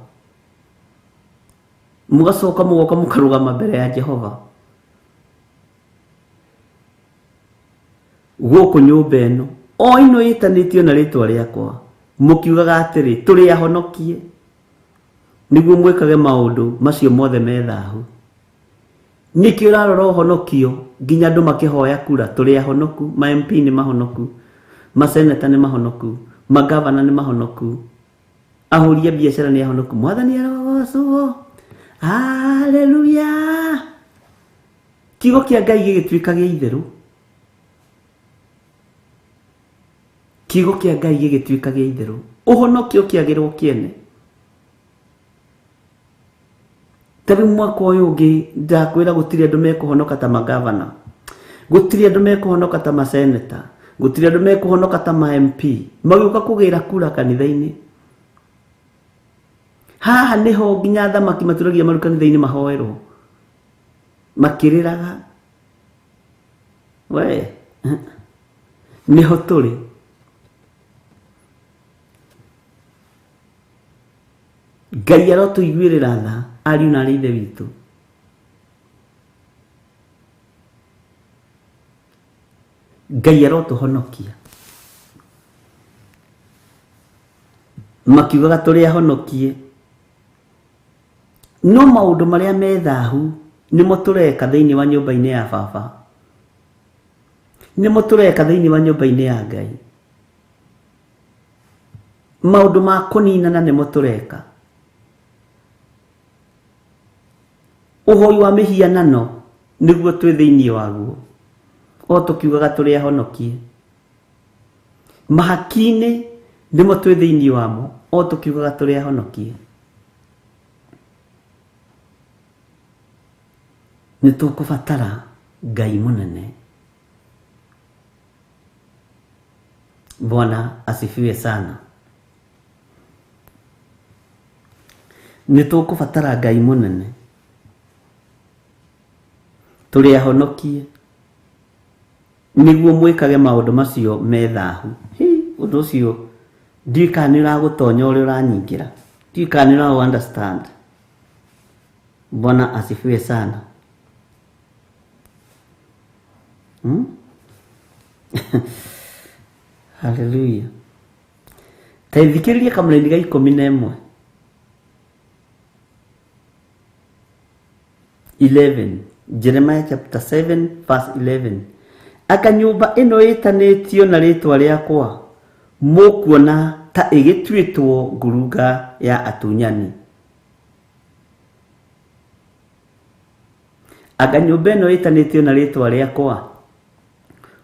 Mũgacoka mũgoka mũkarũgama mbere ya Jehova. Gũkũ nyũmba ĩno, o ĩno ĩtanĩtio na rĩtwa rĩakwa, mũkiugaga atĩrĩ, tũrĩ ahonokie, nĩguo mwĩkage maũndũ macio mothe me thahu. Nĩkĩ ũrarora ũhonokio nginya andũ makĩhoya kura, tũrĩ ahonoku, ma MP nĩ mahonoku, ma senator nĩ mahonoku, ma governor nĩ mahonoku, ahũri a biacara nĩ ahonoku. Mwathani arogocwo. Haleluya. Kiugo kĩa Ngai gĩgĩtuĩka gĩa itherũ. Kiugo kĩa Ngai gĩgĩtuĩka gĩa itherũ. Ũhonokio ũkĩagĩrwo kĩene. Ta rĩu mwaka ũyũ ũngĩ ndakwĩra gũtirĩ andũ mekũhonoka ta magavana, gũtirĩ andũ mekũhonoka ta maseneta, gũtirĩ andũ mekũhonoka ta ma MP magĩũka kũgĩra kura kanitha-inĩ. Haha nĩho nginya athamaki maturagia maru kanitha-inĩ mahoerwo makĩrĩraga. We nĩho tũrĩ. Ngai arotũiguĩrĩra tha ariũ na arĩ ithe witũ. Ngai arotũhonokia. Makiugaga tũrĩ ahonokie, no maũndũ marĩa me thahu nĩmo tũreka thĩinĩ wa nyũmba-inĩ ya baba, nĩmo tũreka thĩinĩ wa nyũmba-inĩ ya Ngai. Maũndũ ma kũninana nĩmo tũreka. Ũhoi wa mĩhianano nĩguo twĩ thĩinĩ waguo, o tũkiugaga tũrĩ ahonokie. Mahaki-inĩ nĩmo twĩ thĩinĩ wamo, o tũkiugaga tũrĩ ahonokie. Nĩ tũkũbatara Ngai mũnene. Bwana asifiwe sana. Nĩ tũkũbatara Ngai mũnene. Tũrĩ ahonokie nĩguo mwĩkage maũndũ macio me thahu. Hi, ũndũ ũcio ndiũĩ kana nĩ ũragũtonya ũrĩa ũranyingĩra, ndiũĩ kana nĩ ũraũ understand. Bwana asifiwe sana. Haleluya. Ta thikĩrĩria kamũraini ga 11. 11 Jeremiah chapter 7 verse 11. Anga nyũmba ĩno ĩtanĩtio na rĩtwa rĩakwa mũkuona ta ĩgĩtuĩtwo ngurunga ya atunyani. Anga nyũmba ĩno ĩtanĩtio na rĩtwa rĩakwa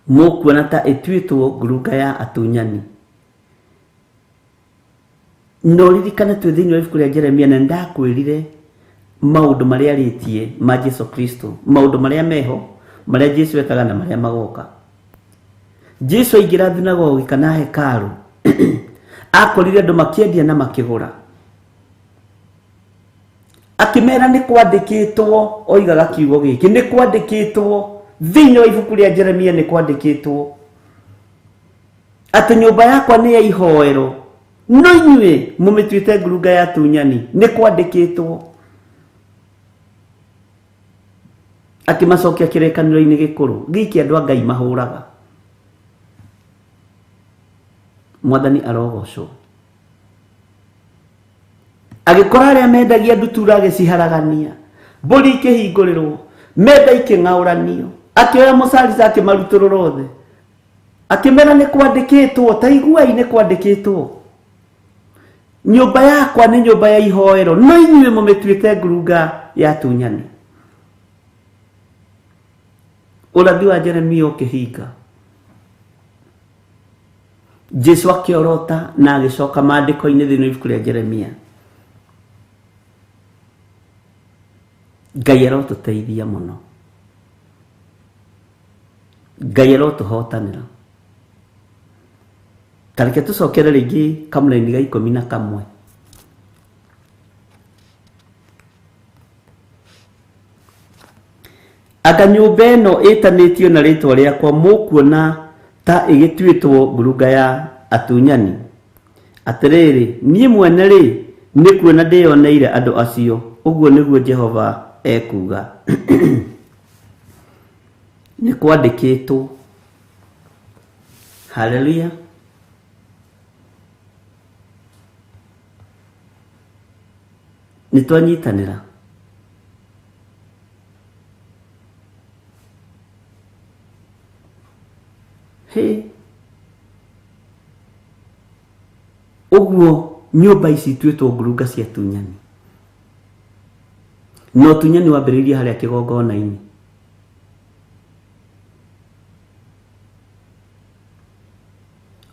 mũkuona ta ĩtuĩtwo ngurunga ya atunyani. No ririkane twĩ thĩinĩ wa ibuku rĩa Jeremia na nĩndakwĩrire maũndũ marĩa arĩtie ma Jesu Kristo, maũndũ marĩa meho, marĩa Jesu ekaga na marĩa magoka. Jesu aingĩra thunagogi kana hekaru akorire andũ makĩendia na makĩgũra, akĩmera nĩ kwandĩkĩtwo, oigaga kiugo gĩkĩ nĩ kwandĩkĩtwo thĩinĩ wa ibuku rĩa Jeremia, nĩ kwandĩkĩtwo atĩ nyũmba yakwa nĩ ya ihoero, no inyuĩ mũmĩtuĩte ngurunga ya atunyani, nĩ kwandĩkĩtwo. Akĩmacokia kĩrĩkanĩro-inĩ gĩkũrũ gĩkĩ andũ a Ngai mahũraga. Mwathani arogocwo. Agĩkora arĩa mendagia ndutura agĩciharagania, mbũri ikĩhingũrĩrwo, metha ikĩng'aũranio, akĩoya mũcarica akĩmarutũrũra othe, akĩmera nĩ kwandĩkĩtwo, ta iguai nĩ kwandĩkĩtwo, nyũmba yakwa nĩ nyũmba ya ihoero, no inyuĩ mũmĩtuĩte ngurunga ya atunyani. Ũrathi wa Jeremia ũkĩhinga, Jesu akĩorota na agĩcoka maandĩko-inĩ thĩinĩ wa ibuku rĩa Jeremia. Ngai arotũteithia mũno, Ngai arotũhotanĩra. Ta reke tũcokere rĩngĩ kamũraini ga 11. Anga nyũmba ĩno ĩtanĩtio na rĩtwa rĩakwa mũkuona ta ĩgĩtuĩtwo ngurunga ya atunyani? Atĩrĩrĩ, niĩ mwene rĩ, nĩ kuona ndĩyoneire andũ acio, ũguo nĩguo Jehova ekuuga. Nĩ kwandĩkĩtwo. Haleluya. Nĩ twanyitanĩra. Hĩ. Ũguo nyũmba ici ituĩtwo ngurunga cia atunyani. Na ũtunyani wambĩrĩirie harĩa kĩgongona-inĩ.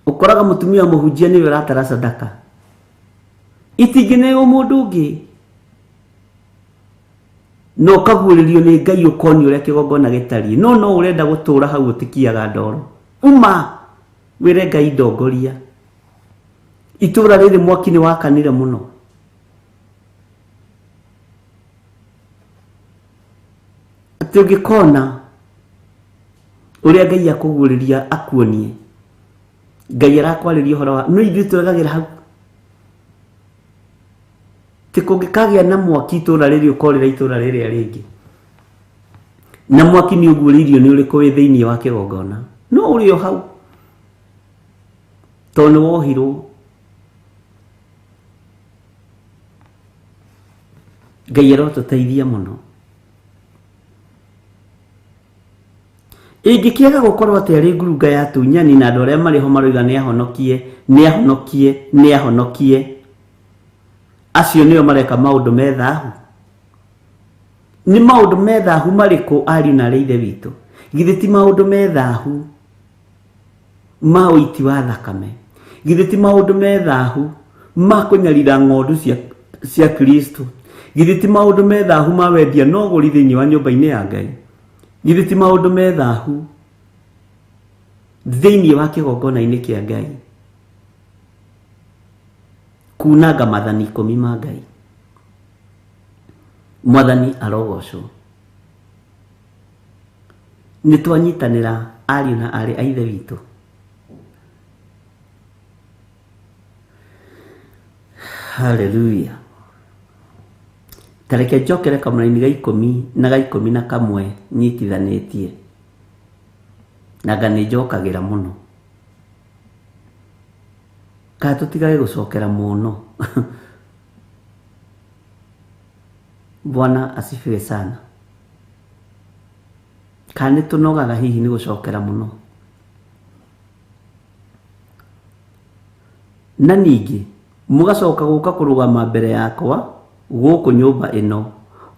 Ũkoraga mũtumia mũhunjia nĩwe ũratara sadaka, itingĩneo mũndũ ũngĩ. Na ũkaguũrĩrio nĩ Ngai ũkonio ũrĩa kĩgongona gĩtariĩ. No no ũrenda gũtũũra hau ũtikiaga ndoro. Uma wĩre Ngai ndongoria. Itũũra rĩrĩ mwaki nĩ wakanire mũno. Atĩ ũngĩkona ũrĩa Ngai akũguũrĩria akuonie, Ngai arakwarĩria ũhoro wa no ithuĩ tũregagĩra hau. Ti kũngĩkagĩa na mwaki itũũra rĩrĩ ũkorĩra itũũra rĩrĩa rĩngĩ. Na mwaki nĩ ũguũrĩirio nĩ ũrĩkũ wĩ thĩinĩ wa kĩgongona. No ũrĩ o hau. Tondũ nĩ wohirwo. Ngai arotũteithia mũno. Ĩngĩkĩaga gũkorwo atĩ arĩ ngurunga ya atunyani na andũ arĩa marĩ ho maroiga nĩ ahonokie, nĩ ahonokie, nĩ ahonokie, acio nĩo mareka maũndũ me thahu? Nĩ maũndũ me thahu marĩkũ ariũ na arĩ ithe witũ? Githĩ ti maũndũ me thahu ma ũiti wa thakame? Githĩ ti maũndũ me thahu ma kũnyarira ng'ondu cia Kristo? Githĩ ti maũndũ me thahu ma wendia na ũgũri thĩinĩ wa nyũmba-inĩ ya Ngai? Githĩ ti maũndũ me thahu thĩinĩ wa kĩgongona-inĩ kĩa Ngai kunanga mathani 10 ma Ngai? Mwathani arogocwo. Nĩ twanyitanĩra ariũ na aarĩ a Ithe witũ. Hallelujah. Ta reke njokere kamũraini ga 11 na ga 11 nyitithanĩtie. Na nga nĩ njokagĩra mũno. Kana tũtigage gũcokera mũno. Bwana asifiwe sana. Kana nĩ tũnogaga hihi nĩ gũcokera mũno. Na ningĩ mũgacoka gũka kũrũgama mbere yakwa gũkũ nyũmba ĩno,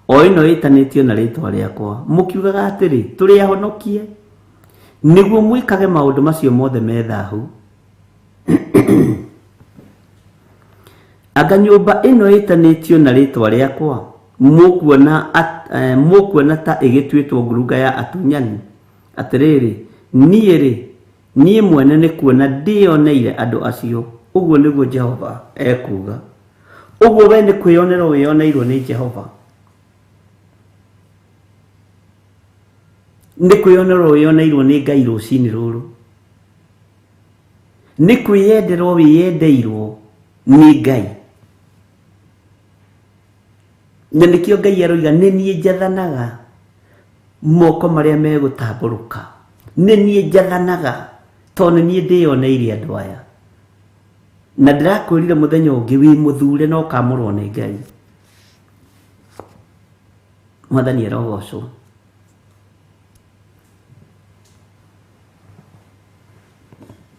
o ĩno ĩtanĩtio na rĩĩtwa rĩakwa, mũkiugaga atĩrĩ, tũrĩ ahonokie, nĩguo mwĩkage maũndũ macio mothe me thahu. Anga nyũmba ĩno ĩtanĩtio na rĩĩtwa rĩakwa, mũkuona ta ĩgĩtuĩtwo ngurunga ya atunyani? Atĩrĩrĩ, niĩ-rĩ, niĩ mwene nĩ kuona ndĩoneire andũ acio, ũguo nĩguo Jehova ekuuga. Ũguo we nĩ kwĩyonerwo wĩyoneirwo nĩ Jehova. Nĩ kwĩyonerwo wĩyoneirwo nĩ Ngai rũcinĩ rũrũ. Nĩ kwĩyenderwo wĩyendeirwo nĩ Ngai. Na nĩkĩo Ngai aroiga nĩ niĩ njathanaga moko marĩa megũtambũrũka. Nĩ niĩ njathanaga tondũ nĩ niĩ ndĩyoneire andũ aya. Na ndĩrakwĩrire mũthenya ũngĩ wĩ mũthure na ũkamũrwo nĩ Ngai. Mwathani arogocwo.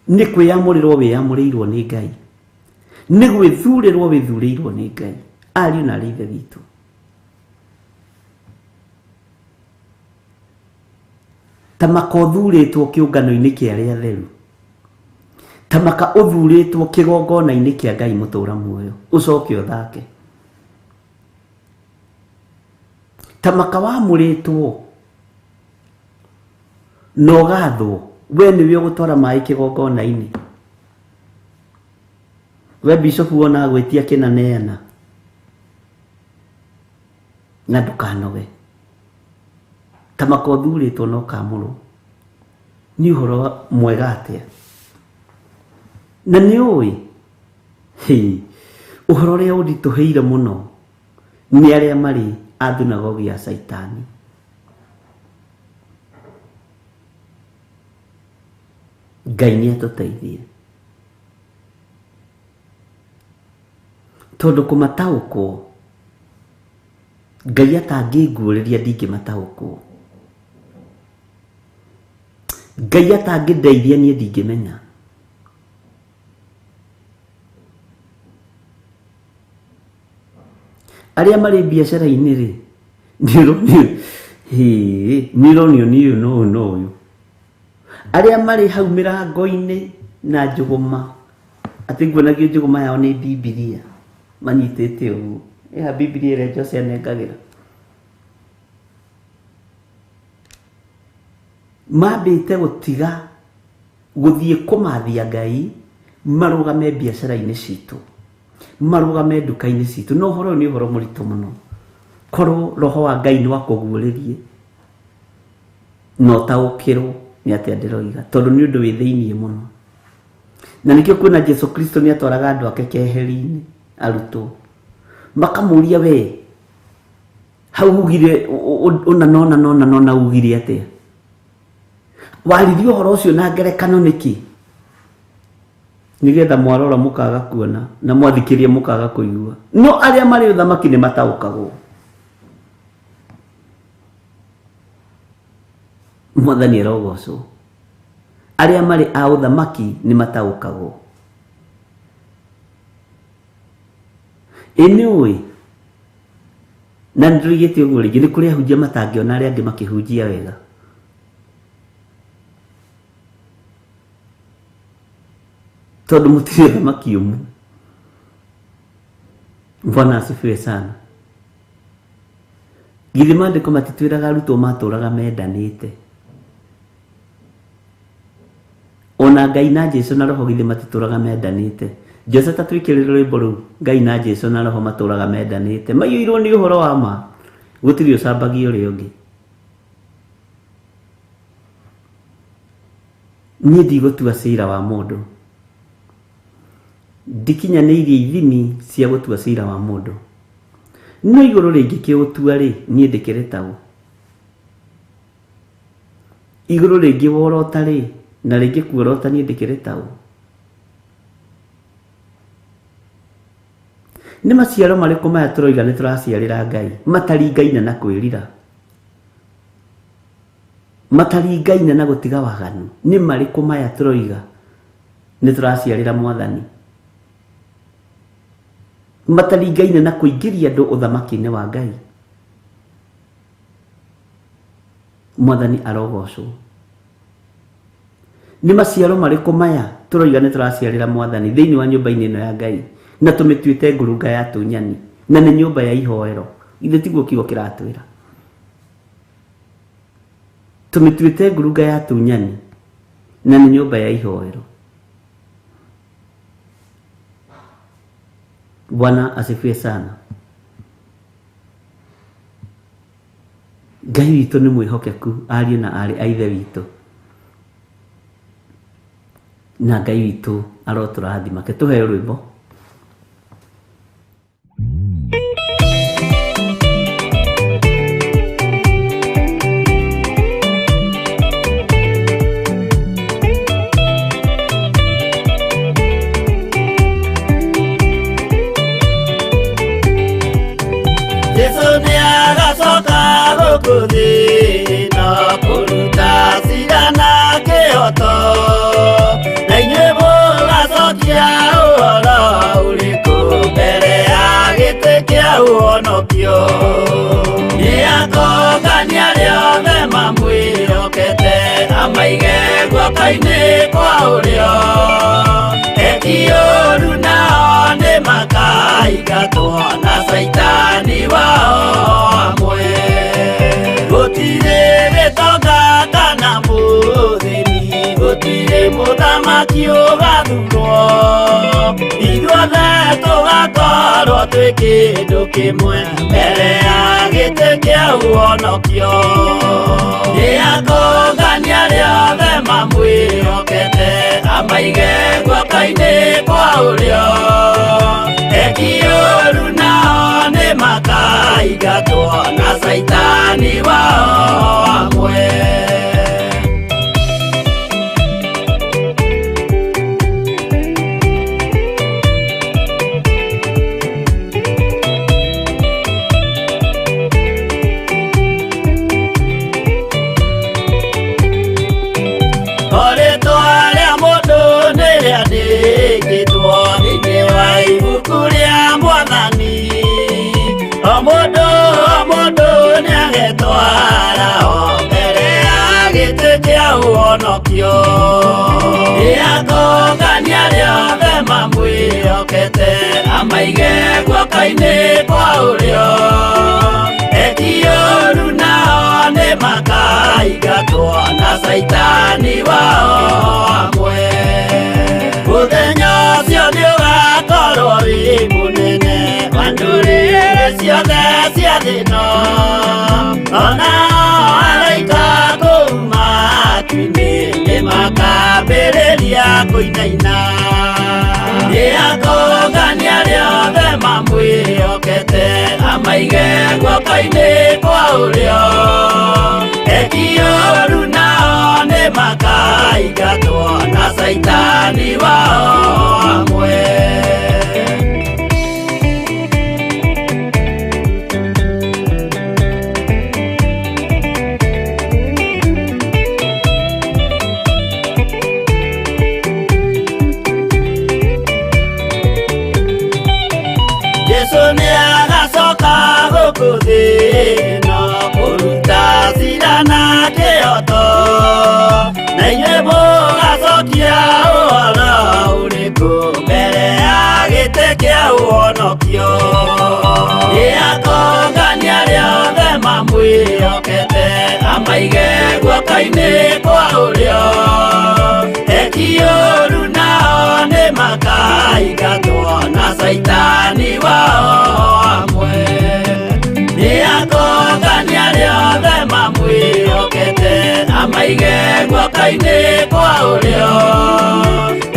Nĩ kwĩyamũrĩrwo wĩyamũrĩirwo nĩ Ngai. Nĩ gwĩthurĩrwo wĩthurĩirwo nĩ Ngai. Ariũ na arĩ ithe witũ. Ta maka ũthurĩtwo kĩũngano-inĩ kĩa arĩa atheru. Ta maka ũthurĩtwo kĩgongona-inĩ kĩa Ngai mũtũũra muoyo. Ũcoke ũthake. Ta maka wamũrĩtwo na ũgathwo, we nĩwe ũgũtwara maĩ kĩgongona-inĩ. We bishop wona agwĩtia kĩnaneana na ndũkanoge. Ta maka ũthurĩtwo na ũkamũrwo. Nĩ ũhoro mwega atĩa? Na nĩ ũĩ, ũhoro ũrĩa ũnditũhĩire mũno nĩ arĩa marĩ a thunagogi ya Caitani. Ngai nĩ atũteithie. Tondũ kũmataũkwo, Ngai atangĩnguũrĩria ndingĩmataũkwo. Ngai atangĩndeithia niĩ ndingĩmenya. Arĩa marĩ biacara-inĩ rĩ, nĩ ũronio nĩ ũyũ na ũyũ na ũyũ. Arĩa marĩ hau mĩrango-inĩ na njũgũma, atĩ nguonagio njũgũma yao nĩ Bibilia, manyitĩte ũguo. Ĩha Bibilia ĩrĩa Jose anengagĩra. Mambĩte gũtiga gũthiĩ kũmathia Ngai, marũgame biacara-inĩ citũ, marũgame nduka-inĩ citũ. No ũhoro ũyũ nĩ ũhoro mũritũ mũno. Korwo roho wa Ngai nĩ wakũguũrĩrie na ũtaũkĩrwo nĩ atĩa ndĩroiga, tondũ nĩ ũndũ wĩ thĩiniĩ mũno. Na nĩkĩo kuona Jesu Kristo nĩ atwaraga andũ ake keheri-inĩ, arutwo makamũria, we hau ugire ũna na ũna na ũna na ũna, ugire atĩa? Waririe ũhoro ũcio na ngerekano nĩkĩ? Nĩgetha mwarora mũkaga kuona na mwathikĩria mũkaga kũigua. No arĩa marĩ ũthamaki nĩ mataũkagwo. Mwathani arogocwo. Arĩa marĩ a ũthamaki nĩ mataũkagwo. Ĩ nĩ ũĩ, na nĩ ndĩroigĩte ũguo rĩngĩ, nĩ kũrĩ ahunjia matangĩona arĩa angĩ makĩhunjia wega. Tondũ mũtirĩ ũthamaki ũmwe. Bwana asifiwe sana. Githĩ maandĩko matitwĩraga arutwo matũraga mendanĩte? Ona Ngai na Jesu na Roho githĩ matitũraga mendanĩte? Jose ta twĩkĩrĩre rwĩmbo rũu, Ngai na Jesu na Roho matũraga mendanĩte, maiyũirwo nĩ ũhoro wa ma, gũtirĩ ũcambagia ũrĩa ũngĩ. Niĩ ndigũtua cira wa mũndũ, ndikinyanĩirie ithimi cia gũtua cira wa mũndũ, no igũrũ rĩngĩkĩũtua rĩ, niĩ ndĩkĩrĩ taũ. Igũrũ rĩngĩ worota rĩ, na rĩngĩ kuorota, niĩ ndĩkĩrĩ taũ. Nĩ maciaro marĩkũ maya tũroiga nĩ tũraciarĩra Ngai mataringaine na kwĩrira, mataringaine na gũtiga waganu? Nĩ marĩkũ maya tũroiga nĩ tũraciarĩra Mwathani mataringaine na kũingĩria andũ ũthamaki-inĩ wa Ngai? Mwathani arogocwo. Nĩ maciaro marĩkũ maya tũroiga nĩ tũraciarĩra Mwathani thĩinĩ wa nyũmba-inĩ ĩno ya Ngai, na tũmĩtuĩte ngurunga ya tunyani, na nĩ nyũmba ya ihoero? Ithe tiguo kiugo kĩratwĩra? Tũmĩtuĩte ngurunga ya tunyani na nĩ nyũmba ya ihoero. Bwana asifiwe sana. Ngai witũ nĩ mwĩhokeku, ariũ na aarĩ a Ithe witũ, na Ngai witũ arotũrathima. Ke tũheo rwĩmbo. Jesu nĩ agacoka gũkũ thĩ na kũruta cira na kĩhoto, na inyuĩ mũgacokia ũhoro ũrĩkũ mbere ya gĩtĩ kĩa ũhonokio? Nĩ akongania arĩa othe mamwĩhokete, amaige guoko-inĩ kwa ũrĩo. Eki ũũru nao nĩ makaingatwo na caitani wao amwe. Gũtirĩ gĩtonga kana mũthĩni, gũtirĩ mũthamaki ũgathurwo, ithuothe tũgakorwo twĩ kĩndũ kĩmwe mbere ya gĩtĩ kĩa ũhonokio. Nĩ akongania arĩa othe mamwĩhokete, amaige guoko-inĩ kwa ũrĩo. Eki ũũru nao nĩ makaingatwo na caitani wao amwe. O rĩtwa rĩa mũndũ nĩ rĩandĩkĩtwo thĩinĩ wa ibuku rĩa Mwathani. O mũndũ o mũndũ nĩagetwara o mbere ya gĩtĩ kĩa ũhonokio. Nĩ akongania arĩa othe mamwĩhokete, amaige guoko-inĩ kwa ũrĩo. Eki ũũru nao nĩ makaingatwo na Saitani wao amwe. Mũthenya ũcio nĩũgakorwo wĩ mũnene wa ndũrĩrĩ ciothe cia thĩ ĩno, ona araika kũu matu-inĩ nĩmakambĩrĩria kũinaina. Nĩakongania arĩa othe mamwĩhokete, amaige guoko-inĩ kwa ũrĩo. Eki ũru nao nĩmakaingatwo na Saitani wao amwe. Jesu nĩagacoka gũkũ thĩ ĩno kũruta cira na kĩhooto, na inyuĩ mũgacokia ũhoro ũrĩkũ mbere ya gĩtĩ kĩa ũhonokio? Nĩakongania arĩa othe mamwĩhokete, amaige guoko-inĩ kwa ũrĩo. Eki ũru nao nĩmakaingatwo na Saitani wao amwe. Nĩakongania arĩa othe mamwĩhokete, amaige guoko-inĩ kwa ũrĩo.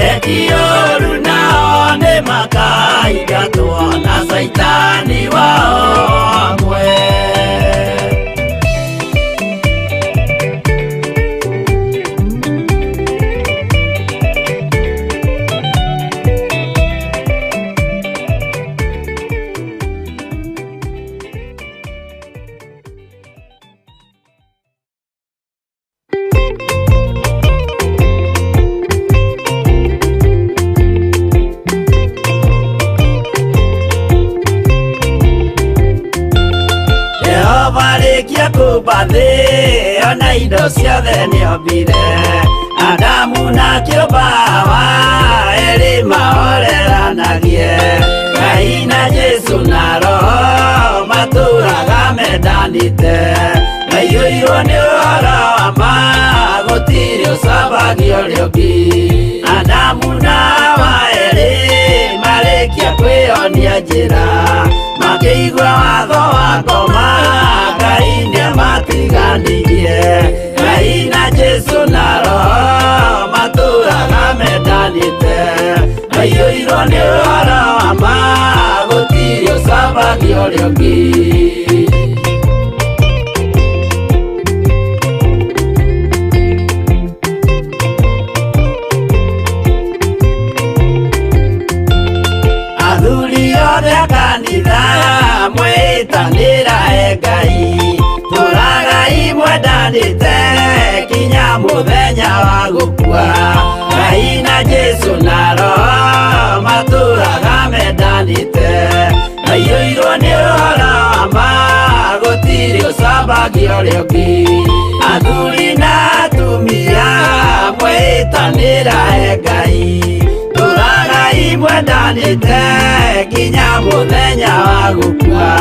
Eki ũru nao nĩmakaingatwo na Saitani wao amwe. Jehova rĩkia kũmba thĩ ona indo ciothe nĩombire, Adamu na kĩũmba Hawa erĩ mahoreranagie. Ngai na Jesu na Roho matũraga mendanĩte, maiyũirwo nĩ ũhoro wa ma gũtirĩ ũcambagia ũrĩa ũngĩ. Adamu na Hawa erĩ marĩkia kwĩyonia njĩra, makĩigua watho wa ngoma Ngai nĩamatiganirie. Ngai na Jesu na Roho matũraga mendanĩte, maiyũirwo nĩ ũhoro wa ma gũtirĩ ũcambagia ũrĩa ũngĩ. Athuri othe a kanitha mwĩtanĩra e Ngai, tũragai mwendanĩte kinya mũthenya wa gũkua. Ngai na Jesu na Roho matũraga mendanĩte, maiyũirwo nĩ ũhoro wa ma gũtirĩ ũcambagia ũrĩa ũngĩ. Athuri na atumia mwĩtanĩra e Ngai, tũragai mwendanĩte kinya mũthenya wa gũkua.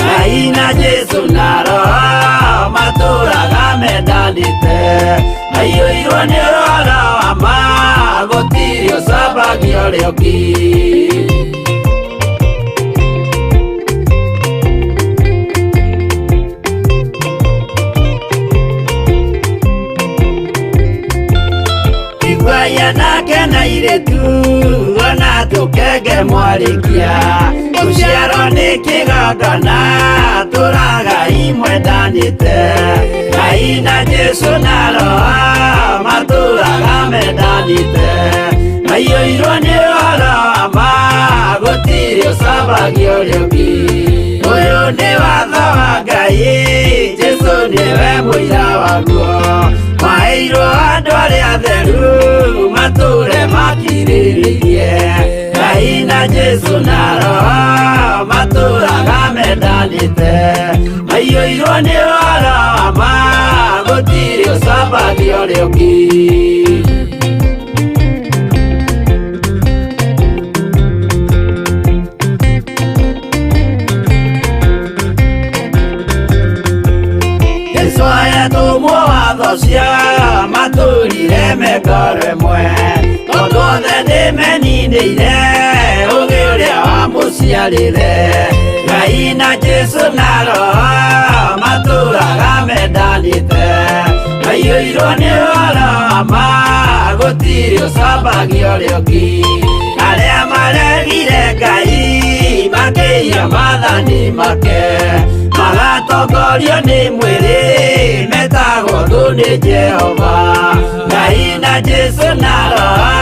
Ngai na Jesu na Roho matũraga mendanĩte, maiyũirwo nĩ ũhoro wa ma gũtirĩ ũcambagia ũrĩa ũngĩ. Iguai anake na airĩtu ona tũkenge mwarĩkia, gũciarwo nĩ kĩgongona tũragai mwendanĩte. Ngai na Jesu na Roho matũraga mendanĩte, maiyũirwo nĩ ũhoro wa ma gũtirĩ ũcambagia ũrĩa ũngĩ. Ũyũ nĩ watho wa Ngai, Jesu nĩwe mũira waguo, maheirwo andũ arĩa atheru matũre makirĩrĩirie. Ngai na Jesu na Roho matũraga mendanĩte, maiyũirwo nĩ ũhoro wa ma gũtirĩ ũcambagia ũrĩa ũngĩ. Jesu Atũmwo watho cia matũrire mengoro ĩmwe tondũ othe nĩmeninĩire ũgĩ ũrĩa wamũciarire Ngai na Jesũ na Roho matũraga mendanĩte maiyũirwo nĩ ũhoro wa ma gũtirĩ ũcambagia ũrĩa ũngĩ arĩa maregire Ngai makĩiya maathani make magatongorio nĩ mwĩrĩ metagwo thũ nĩ Jehova Ngai na Jesũ na Roho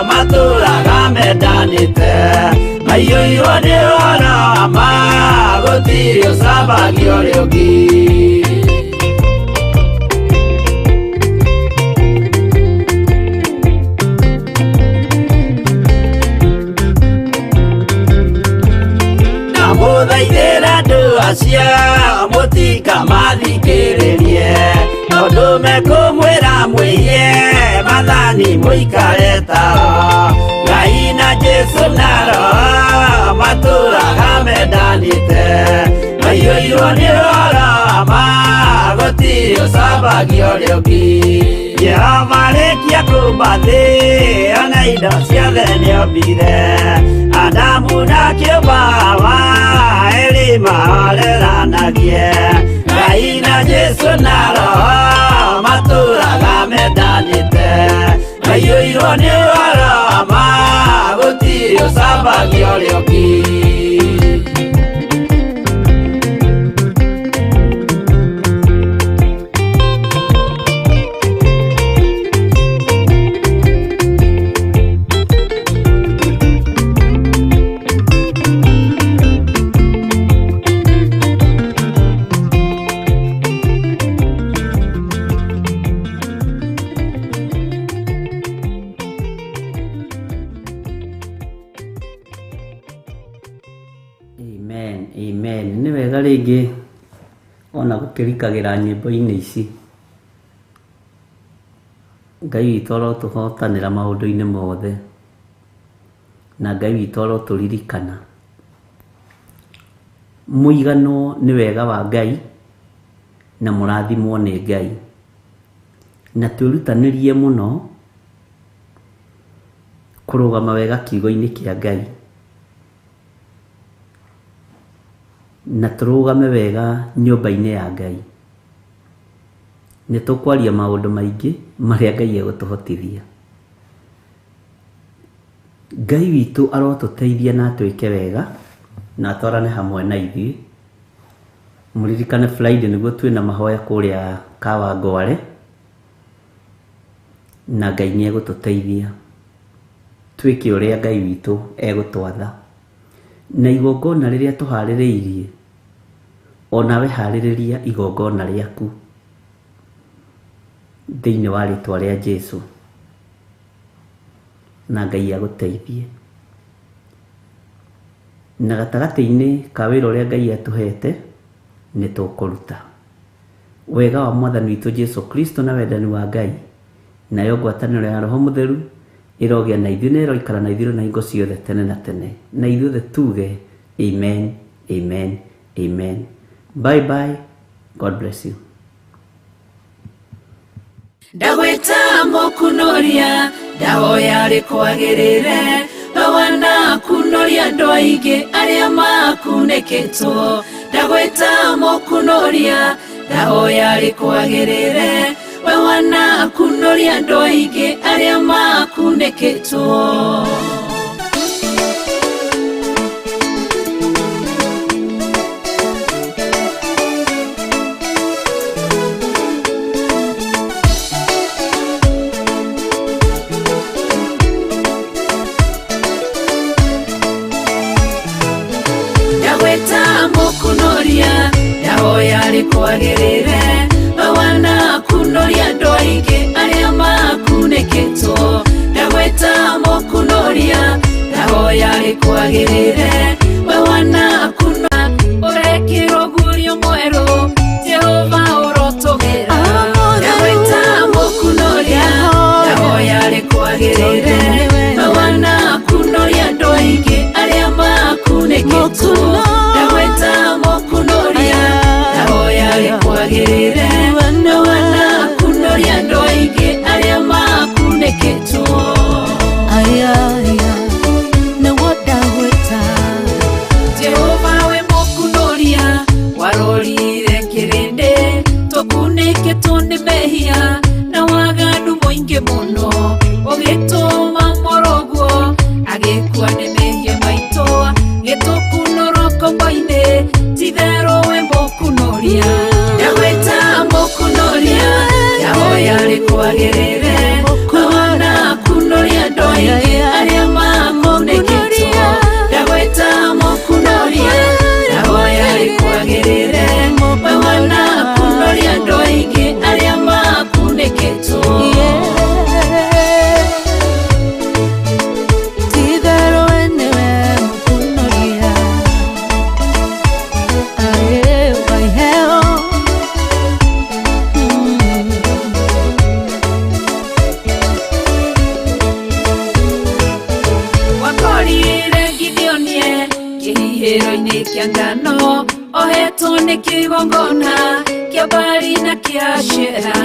matũraga mendanĩte maiyũirwo nĩ ũhoro wa ma gũtirĩ ũcambagia ũrĩa ũngĩ. Ndamũthaithĩra andũ acio mũtikamathikĩrĩrie tondũ mekũmwĩra mwĩiye maathani mũikare tao Ngai na Jesũ na Roho matũraga mendanĩte maiyũirwo nĩ ũhoro wa ma gũtirĩ ũcambagia ũrĩa ũngĩ Jehova arĩkia kũmba thĩ ona indo ciothe nĩombire Adamu na kĩũmba Hawa erĩ mahoreranagie Ngai na Jesũ na Roho matũraga mendanĩte maiyũirwo nĩ ũhoro wa ma gũtirĩ ũcambagia ũrĩa ũngĩ. Amen, amen. Nĩ wega rĩngĩ ona gũkĩrikagĩra nyĩmbo-inĩ ici. Ngai witũ arotũhotanĩra maũndũ-inĩ mothe na Ngai witũ arotũririkana. Mũiganwo nĩ wega wa Ngai na mũrathimwo nĩ Ngai na twĩrutanĩrie mũno kũrũgama wega kiugo-inĩ kĩa Ngai na tũrũgame wega nyũmba-inĩ ya Ngai. Nĩ tũkwaria maũndũ maingĩ marĩa Ngai egũtũhotithia. Ngai witũ arotũteithia na atwĩke wega na atwarane hamwe na ithuĩ. Mũririkane Friday nĩguo twĩna mahoya kũrĩa Kawangware na Ngai nĩ egũtũteithia twĩke ũrĩa Ngai witũ egũtwatha. Na igongona rĩrĩa tũharĩrĩirie onawe harĩrĩria igongona rĩaku thĩinĩ wa rĩtwa rĩa Jesũ na Ngai agũteithie. Na gatagatĩ-inĩ ka wĩra ũrĩa Ngai atũhete nĩ tũkũruta. Wega wa Mwathani witũ Jesũ Kristo na wendani wa Ngai nayo ngwatanĩro ya Roho Mũtheru ĩrogĩa na ithuĩ na ĩroikara na ithuĩ na hingo ciothe tene na tene. Na ithuothe tuge amen, amen, amen. Bye bye. God bless you. Ndagwĩta mũkunoria ndahoya rĩkwagĩrĩre we wanakunoria andũ aingĩ arĩa makunĩkĩtwo ndagwĩta mũkunoria ndahoya rĩkwagĩrĩre we wanakunoria andũ aingĩ arĩa makunĩkĩtwo. Ndagwĩta mũkunoria ndahoya rĩkwagĩrĩre we wanakunoria andũ aingĩ arĩa makunĩkĩtwo ndagwĩta mũkunoria. Mũkunoria ndagwĩta mũkunoria ndahoya rĩkwagĩrĩre mawana kunoria andũ aingĩ arĩa makunĩkĩtwo ndagwĩta mũkunoria ndahoya rĩkwagĩrĩre mawana kunoria andũ aingĩ arĩa makunĩkĩtwo. Ti-itherũ we nĩwe mũkunoria. Ae, wa iheo. Wakorire Gideonie kĩhihĩro-inĩ kĩa ngano ohetwo nĩ kĩgongona kĩa Baali na kĩa Ashera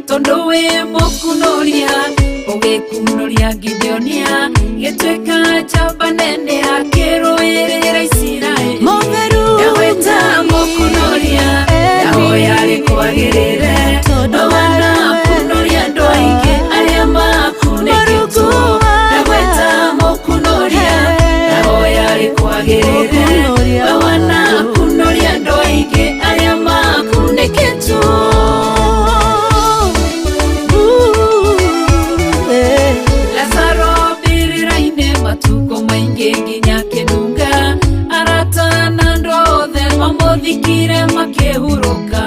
tondũ wĩ mũkunoria ũgĩkunoria Gideonia gĩtuĩka njamba nene akĩrũĩrĩra Isiraeli. Mũtheru. Ndagwĩta mũkunoria ndahoya rĩkwagĩrĩre Tondũ mawana we- kunoria andũ aingĩ arĩa makunĩkĩtwo ndagwĩta mũkunoria ndahoya rĩkwagĩrĩre Mũkunoria. mawana kunoria andũ aingĩ arĩa makunĩkĩtwo. Lazaro mbĩrĩra-inĩ matukũ maingĩ nginya kĩnunga arata na andũ othe mamũthikire makĩhurũka.